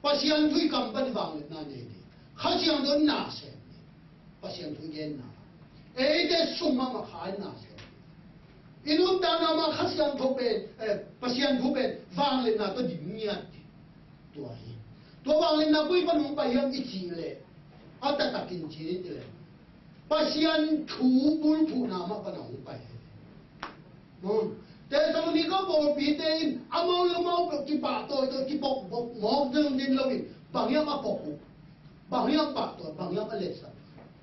Pasian thu i kam pan vangliatna nei ding, Kha Siangtho in na sem ding. Pasian thu i genna, eite sung mahmah Kha in na sem. I nuntakna mah Kha Siangtho pen, eh, Pasian thu pen vangliatna tawh dim ngiat ding. Tua hi. Tua vangliatna koi pan hong pai hiam i cih leh, a taktakin ci ni ti leh, Pasian thu bulphuhna mah pan a hong pai hi. Maw? Thesalonika pawlpite in amau le amau peuh kipahtawi tawi, kipokpok mawk ding ding loin, bang hiam a pok uh? Bang hiam pahtawi, bang hiam a letsak?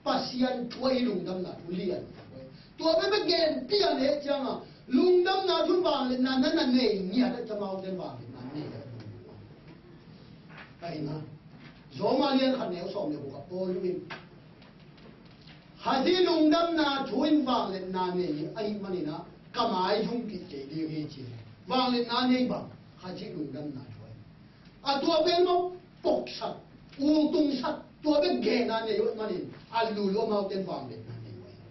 Pasian thu ahi lungdamna thu lian. Tua bek bek gen pian leh ciangin lungdamna thu vangliatna na na nei ngiat a, amaute vangliatna nei a. Ahi na, Roma lian khat neu sawm le guk ah Paul in Khazih lungdamna thu in vangliatna nei ahih manin ah ka maizum kik kei ding hi ci. Vangliatna nei bang Khazih lungdamna thu ahi. A tua pen maw, poksak, ultungsak, tua pen gena nei uh ahih manin a lulu amaute vangliatna nei uh ahi.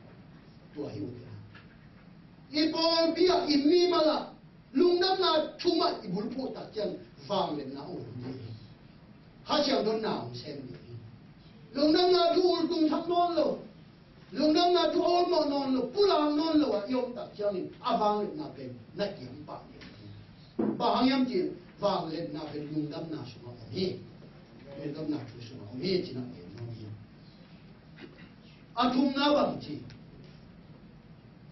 Tua hi uh tena. I pawlpi ah, i mimal ah lungdamna thu mah i bulphuh tak ciang vangliatna a om ding hi. Kha Siangtho in na hong sem ding hi. Lungdamna thu ultungsak nawn lo, lungdamna thu a om nawn lo, pulak nawn lo ah i om tak ciangin a vangliatna pen na kiam pah ding hi. Bang hang hiam cih leh vangliatna pen lungdamna sungah om hi. Lungdamna thu sungah om hi ci-in na gen nuam hi. A thumna bang ci?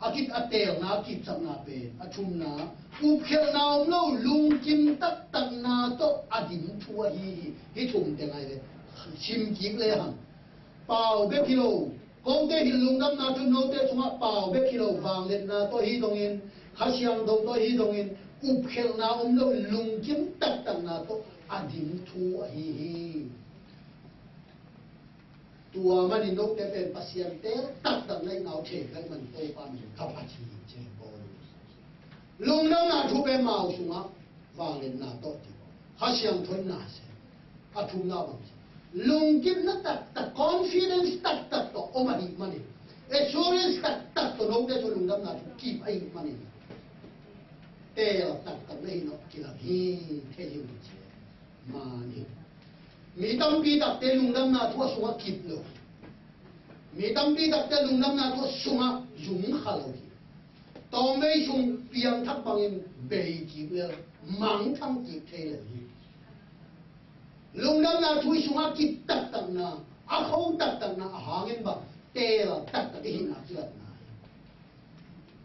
A kit a teelna, a kipsakna pen, a thumna, upkhialhna om lo, lungkim taktakna tawh a dim thu ahi hi. Hih thum teng ahi ve. Sim kik le hang. Pau bek hi lo. Kote hilh lungdamna thu note sungah pau bek hi lo, vangliatna tawh hi dongin, Kha Siangtho tawh hi dongin, upkhialhna om lo, lungkim taktakna tawh a dim thu ahi hi. Tua manin note pen Pasian teel taktak na hihna uh thei ka hih manin Topa min ka phat hi, ci hi. Lungdamna thu pen amau sungah vangliatna tawh ti. Kha Siangtho in na sem. A thumna bang ci. Lungkimna taktak, confidence taktak tawh om ahih manin, assurance taktak tawh note tawh lungdamna thu kip ahih manin, teel taktak na hih nawh kilang hi, thei hi uh ci. Mani. Mi tampi takte lungdamna thu a sungah kip lo. Mi tampi takte lungdamna thu a sungah zum kha lo hi. Tawmvei sung piangthak bangin bei kik lel, mangthang kik thei lel hi. Lungdamna thu i sungah kip taktakna, a kho taktakna a hangin bang teel taktak i hihna kilatna hi.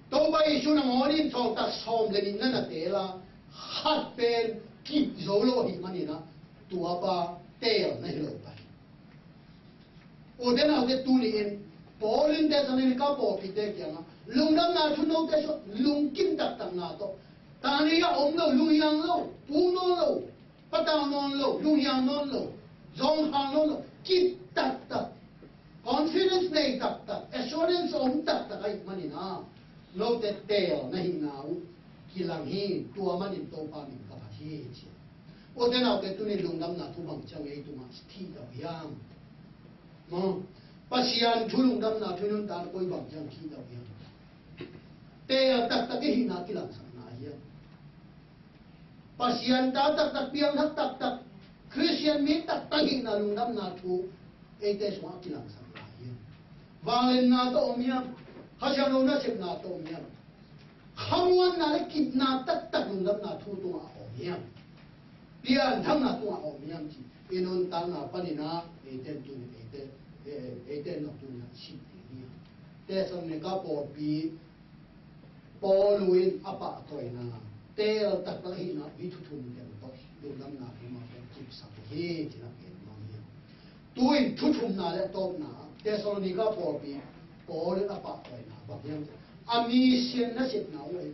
Topa Jesu nangawn in sawltak sawm le nih na na teel a, khat pen kip zo lo ahih manin ah, tua pa teel na hi lo pa hi. Ute naute, tuni-in Paul in Thessalonika pawlpite kiangah lungdamna thu note sungah lungkim taktakna tawh, tani a om lo, lunghiang lo, pu nawn lo, patau nawn lo, lunghiang nawn lo, zawngkhal nawn lo, kip taktak, confidence nei taktak, assurance om taktak ahih manin ah, note teel na hihna uh kilang hi, tua manin Topa min ka phat hi ci. Ute naute, tuni lungdamna thu bang ciang ei tungah thih lo hiam? Maw? Pasian thu lungdamna thu i nuntakna koi bang ciang thih lo hiam? Teel taktak i hihna kilangsakna hiam? Pasian ta taktak, piangthak taktak, Khristian mi taktak hihna lungdamna thu eite sungah kilangsakna hiam? Vangliatna tawh om hiam? Kha Siangtho nasepna tawh om hiam? Khamuanna le kipna taktak lungdamna thu tungah a om hiam? Pianthakna tungah a om hiam ci i nuntakna panin ah, eite in tuni, eite, e, eite in tuni ah sim ding hi. Thessalonika pawlpi Paul in a pahtawina, teel taktak hihna, hih thu thum teng tawh lungdamna thu mah tawh kipsak hi ci-in a gen nuam hi. Tu-in thu thumna le a tawpna, Thessalonika pawlpi Paul in a pahtawina bang hiam? A mission nasepna uh hi.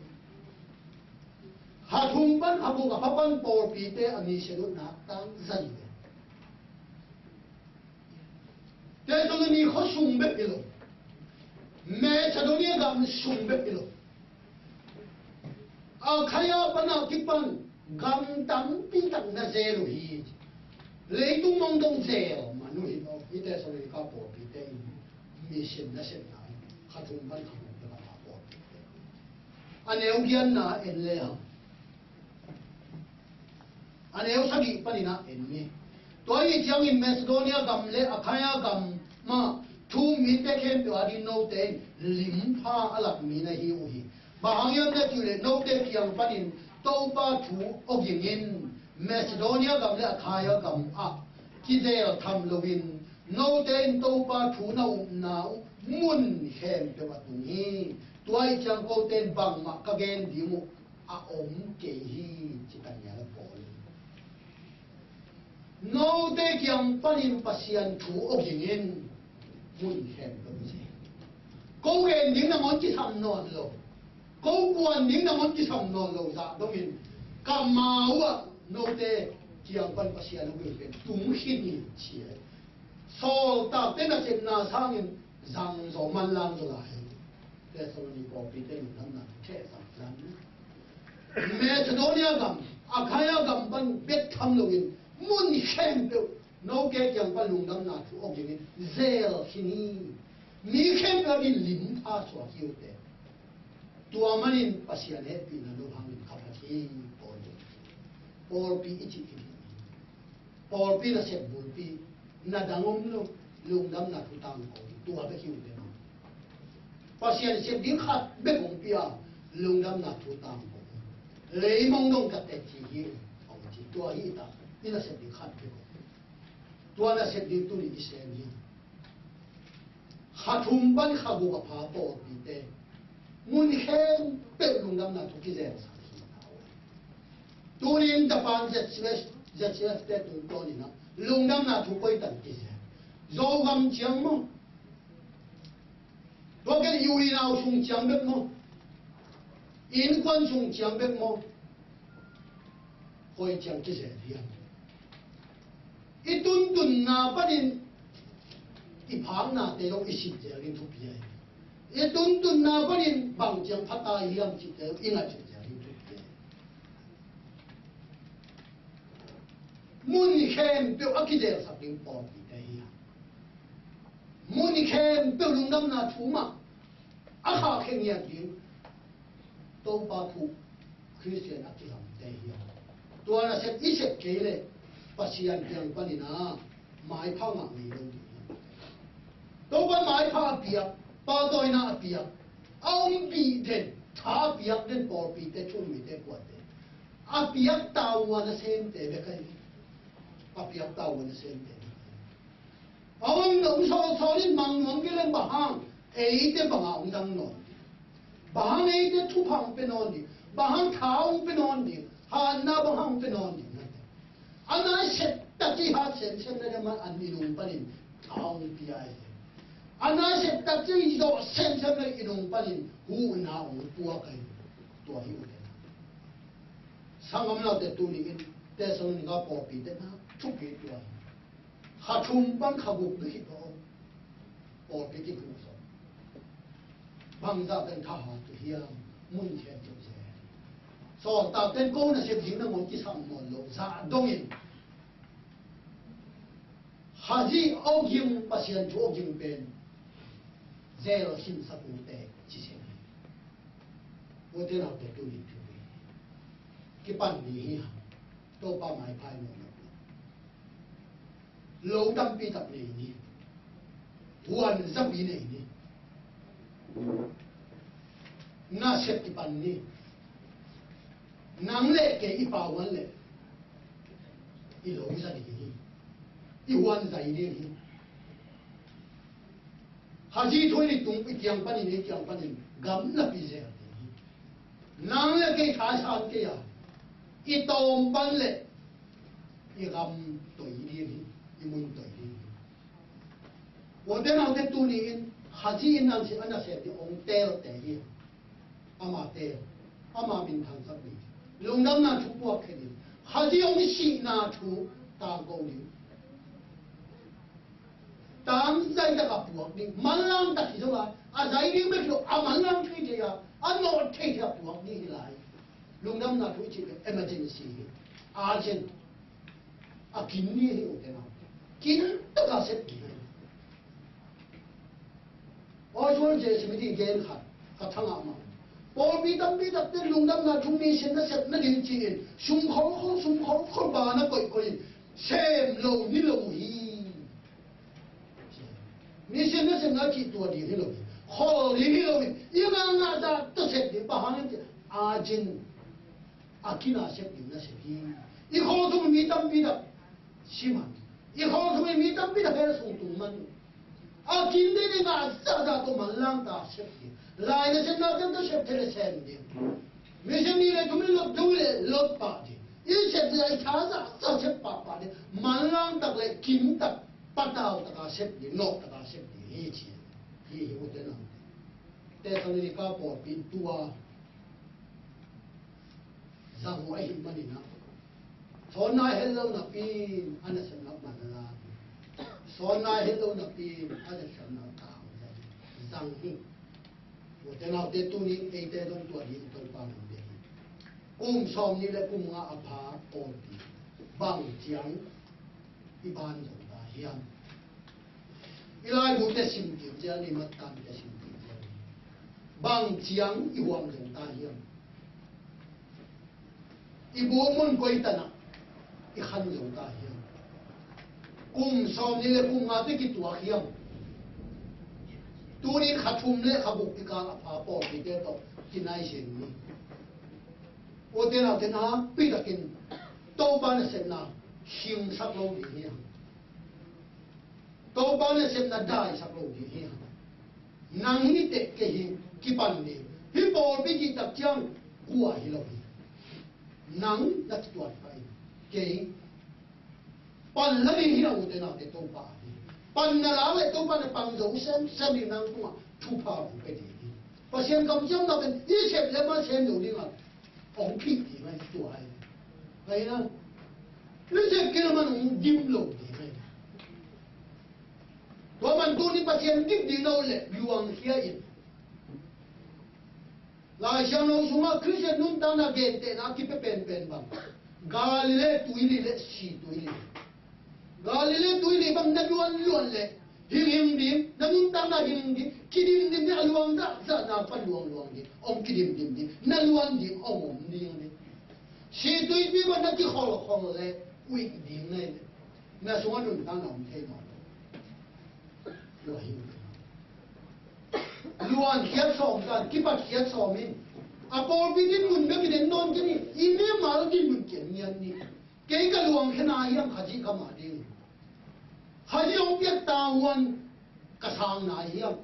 Kha thum pan kha guk a pha pan pawlpite a mission uh nak tang zai ve. Thessaloni khua sung bek hi lo, Macedonia gam sung bek hi lo, Achaia pan a kipan gam tampi tak na zel uh hi. Leitung mong dong zel man uh hi lo. Hih Thessalonika pawlpite in mission nasepna kha thum pan kha guk bek a pha pawlpite. A neu giatna en le hang, a neu sagih panin ah en ni. Tua ahih ciangin Macedonia gam le Achaia gam mah thu-um mite khempeuh adingin note in limpha a lak mi na hi uh hi. Bang hang hiam na cih leh note kiang panin Topa thu awgingin Macedonia gam le Achaia gam ah kizel tham loin note in Topa thu na upna uh mun khempeuh ah tung hi. Tua ahih ciang kote in bangmah ka gen ding uh a om kei hi, ci Daniel Paul. Note kiang panin Pasian thu awgingin mun khempeuh ci. Ko gen ding nangawn kisam nawn lo, ko kuan ding nangawn kisam nawn lo zah dongin ka ma uh ah note kiang pan Pasian awging pen tung khin hi, ci. Sawltakte nasepna sangin zang zaw, manlang zaw lai. Thessaloni pawlpite lungdamna thu theh zang zang. Macedonia gam, Achaia gam pan bek tham loin mun khempeuh note kiang pan lungdamna thu awgingin zel khin hi. Mi khempeuh adingin limpha suak hi uh teh. Tua manin Pasian hehpihna lo hangin ka phat hi, Paul in. Pawlpi i cih hi. Pawlpi nasep bulpi na dang om lo, lungdamna thu tangko hi, tua bek hi uh teh. Pasian sep ding khat bek hong pia, lungdamna thu tangko hi. Leimong dong ka teci hi, hong ci, tua hi ta, i nasep ding khat bek hong pia. Tua nasep ding tuni i sem hi. Kha thum pan kha guk a pha pawlpite mun khempeuh lungdamna thu kizelsak hi. Tuni in Japan Z C F, Z C F te tungtawnin ah lungdamna thu koi tan kizel? Zogam ciang maw? Tua ken i u i nau sung ciang bek maw? Innkuan sung ciang bek maw? Koi ciang kizel hiam? I tuntunna panin i phaknate zong i sit zel ding thupi ahi. I tuntunna panin bang ciang pha ta hiam cihte zong i ngaihsut zel ding Mun khempeuh a kizelsak ding pawlpite hi a, mun khempeuh lungdamna thu mah a khahkhia ngiat ding Topa phuh Khristian a kilamte hi a. Tua nasep i sep kei leh Pasian kiang panin a maipha ngah ngei lo ding hi. Topa maipha a piak, pahtawina a piak, a ompih den, tha a piak den pawlpite, thu-um mite, kuate a piak tavuan a semte bek ahi. A piak tavuan a semte bek ahi. A hong nong sawlsawl in mang nuam kei leng bang hang eite bangah hong dang nawn ding? Bang hang eite thupha hong pia nawn ding? Bang hang tha hong pia nawn ding? Hatna bang hang hong pia nawn ding? A na i sep tak ciang hat semsem na ding mah an i nung panin tha hong pia hi. A na i sep tak ciang i zawh semsem na i nung panin huhna hong puak hi. Tua hi uh teh. Sanggam naute, tuni in Thessalonika pawlpite na thupi tua hi. Kha thum pan kha guk bek hi tawh pawlpi kikhuh sawm. Bangzah teng thahat uh hiam? Mun khempeuh zel. Sawltak ten ko nasep ding nangawn kisam nawn lo zah dongin Khazih awging, Pasian thu awging pen zel khinsak ung teh ci seng hi. Ute naute, tuni thupi kipan ni hi hang. Topa maipha i mawhna lo tampi tak nei ni. Huan zapi nei ni. Nasep kipan ni. Nang le kei i pau huan le i lo za ding hi. I huan zai ding hi. Khazih thu in i tung, i kiang panin, i kiang panin gam napi zel ding hi. Nang le kei thasan kei a, i tawm pan le i gam toi ding hi. I mun toi ding hi. Ute naute, tuni in Khazih in nang si a nasep ding hong telte hi. Ama tel, ama minthangsak ding, lungdamna thu puak khia ding, Khazih hong sihna thu tangko ding. Tangzai tak a puak ding, manlang tak hi zo lai, a zai ding bek lo, a manlang thei thei a, a nawh thei thei a puak ding hi lai. Lungdamna thu i cih leh emergency hi. Urgent. A kin ni hi, ute naute. Kin taka sep ding hi. Oswald J. Smith in gen khat ka thangah mah. Pawlpi tampi takte lungdamna thu mission nasep nading ci-in sum khol khol, sum khol khol, pa na koih koih in sem lo ni lo hi. Mission nasepna cih tua ding hi lo hi. Khol ding hi lo hi. I ngah ngah zah tawh sep ding, bang hang hiam cih leh urgent. A kina sep ding nasep hi. I khawl sung mi tampi tak si man. I khawl sung mi tampi tak hell sung tung man. A kin ding ding a zahzah tawh manlang ta sep ding. Lai nasepna teng tawh sep thei leh sem ding. Mission ni le thum i lot thei leh lot pah ding. I sep ding a i tha zahzah sep pahpah ding. Manlang tak le kim tak, patau taka sep ding, nawh taka sep ding hi ci. Hi hi, ute naute. Thessalonika pawlpi in tua zang uh ahih manin ah, sawnna het lo napi in a nasepna manlang, sawnna het lo napi in a nasepna tangzai zang hi. Ute naute, tuni eite zong tua ding Topa nong deih hi. Kum sawmnih le kum nga a pha pawlpi bang ciang i ban zo ta hiam? I laibute sim kik zel ni, Matthai te sim kik zel ni. Bang ciang i huam zo ta hiam? I bu mun koi tan ah i khan zo ta hiam? Kum sawmnih le kum nga te kituak hiam? Tuni kha thum le kha guk kikal a pha pawlpite tawh kinai zen ni. Ute naute, nakpi takin Topa nasepna hingsak lo ding hi hang. Topa nasepna daisak lo ding hi hang. Nang hi teh kei hi, kipan ding. Hih pawlpi cih tak ciang kua hi lo hi. Nang na kituat pah in, kei pan la ding hi lo, ute naute, Topa hi. Pan na la le Topa na pang zo semsem ding, nang tungah thupha hong pia ding hi. Pasian kamciamna pen i sep le man sem lo ding a, hong phih ding ahi, tua ahi. Ahi na, i sep kei le man hong dim lo ding ahi. Tua man tuni Pasian dim ding na uh leh luangkhia in. Lai Siangtho sungah Khristian nuntakna gentehna a kipia penpen bang, Galilee tuili le si tuili. Galilee tuili bang na luan luan le hing hing ding, na nuntakna hing hing ding, kidim dim ding, a luang zahzah na pan luang luang ding, ong kidim dim ding, na luan ding, ong om ding ding. Si tuipi bang na kikhol khol le uik ding le, na sungah nuntakna om thei mah. Luan khiat sawm kan, kipat khiat sawm in. A pawlpi din mun bek i den nawn kei ni, i mimal din mun kian ngian ni. Kei ka luang khena hiam Khazih ka mah ding. Khazih hong piak tavuan ka sang nai hiam.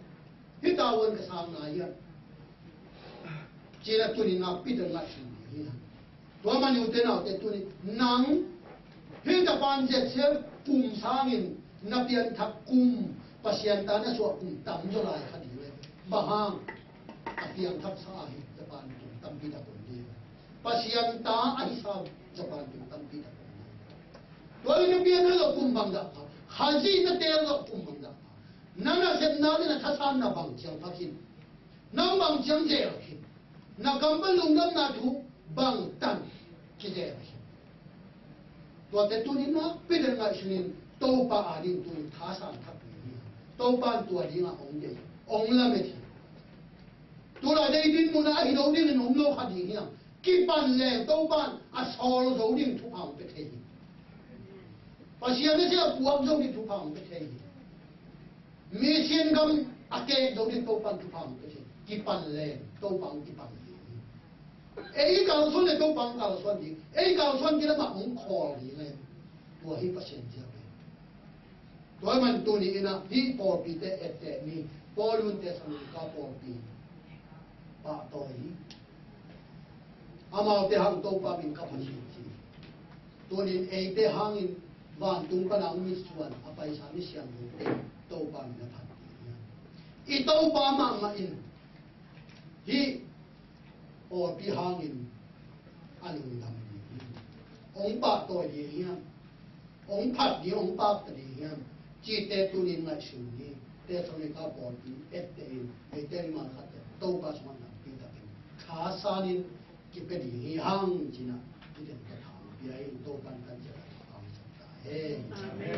Hih tavuan ka sang nai hiam. Ci-in a tunin a Peter ngaihsun ding hi hang. Tua mah ute naute tunin nang hih Japan jet sel kum sangin na pianthak kum, Pasian ta na suah kum tamzaw lai kha ding le. Bang hang? A piangthak sa ahi Japan kum tampi tak om ding. Pasian ta ahi sa Japan kum tampi tak om ding. Tua le na pian na lo kum bang dah pha. Khazih na teel lo kum bang dah pha. Na nasepna le na thasanna bang ciang pha khin. Nang bang ciang zel khin. Na kam pan lungdamna thu bang tan kizel khin. Tuate tunin nakpi den ngaihsunin Topa ading tunin thasan thak ding hi. Topa in tua dingah hong dei, hong lamet hi. Tulai dei dinmun ah ahi lo dingin om lo kha ding hiam. Kipan leng Topa in a sawl zo ding thupha hong pia thei hi. Pasian na sia puak zo ding thupha hong pia thei hi. Mission gam a kek zo ding Topa in thupha hong pia thei. Kipan leng Topa hong kipan ding hi. Ei kalsuan le Topa hong kalsuan ding. Ei kalsuan kei le mah hong khawl ding le. Tua hi Pasian ziak le. Tua ahih man tuni in ah hih pawlpite etteh ni. Paul in Thessalonika pawlpi pahtawi hi. Amaute hang Topa min ka Pasian ci. Tunin eite hangin vantung pana hong mitsuan a paisa misiangthote Topa min a phat ding hi. I Topa mahmah in hih pawlpi hangin a lungdam ding hi. Hong pahtawi ding hiam, hong phat ding, hong pakta ding hiam cihte tunin ngaihsun ni. Thessalonika pawlpi etteh in, eite mimal khatte Topa sungah nakpi takin thasanin kipia ding hi hang ci-in ah hih teng ka thang pia hi. Topa in kan ciat a thupha hong pia ta hen. Amen.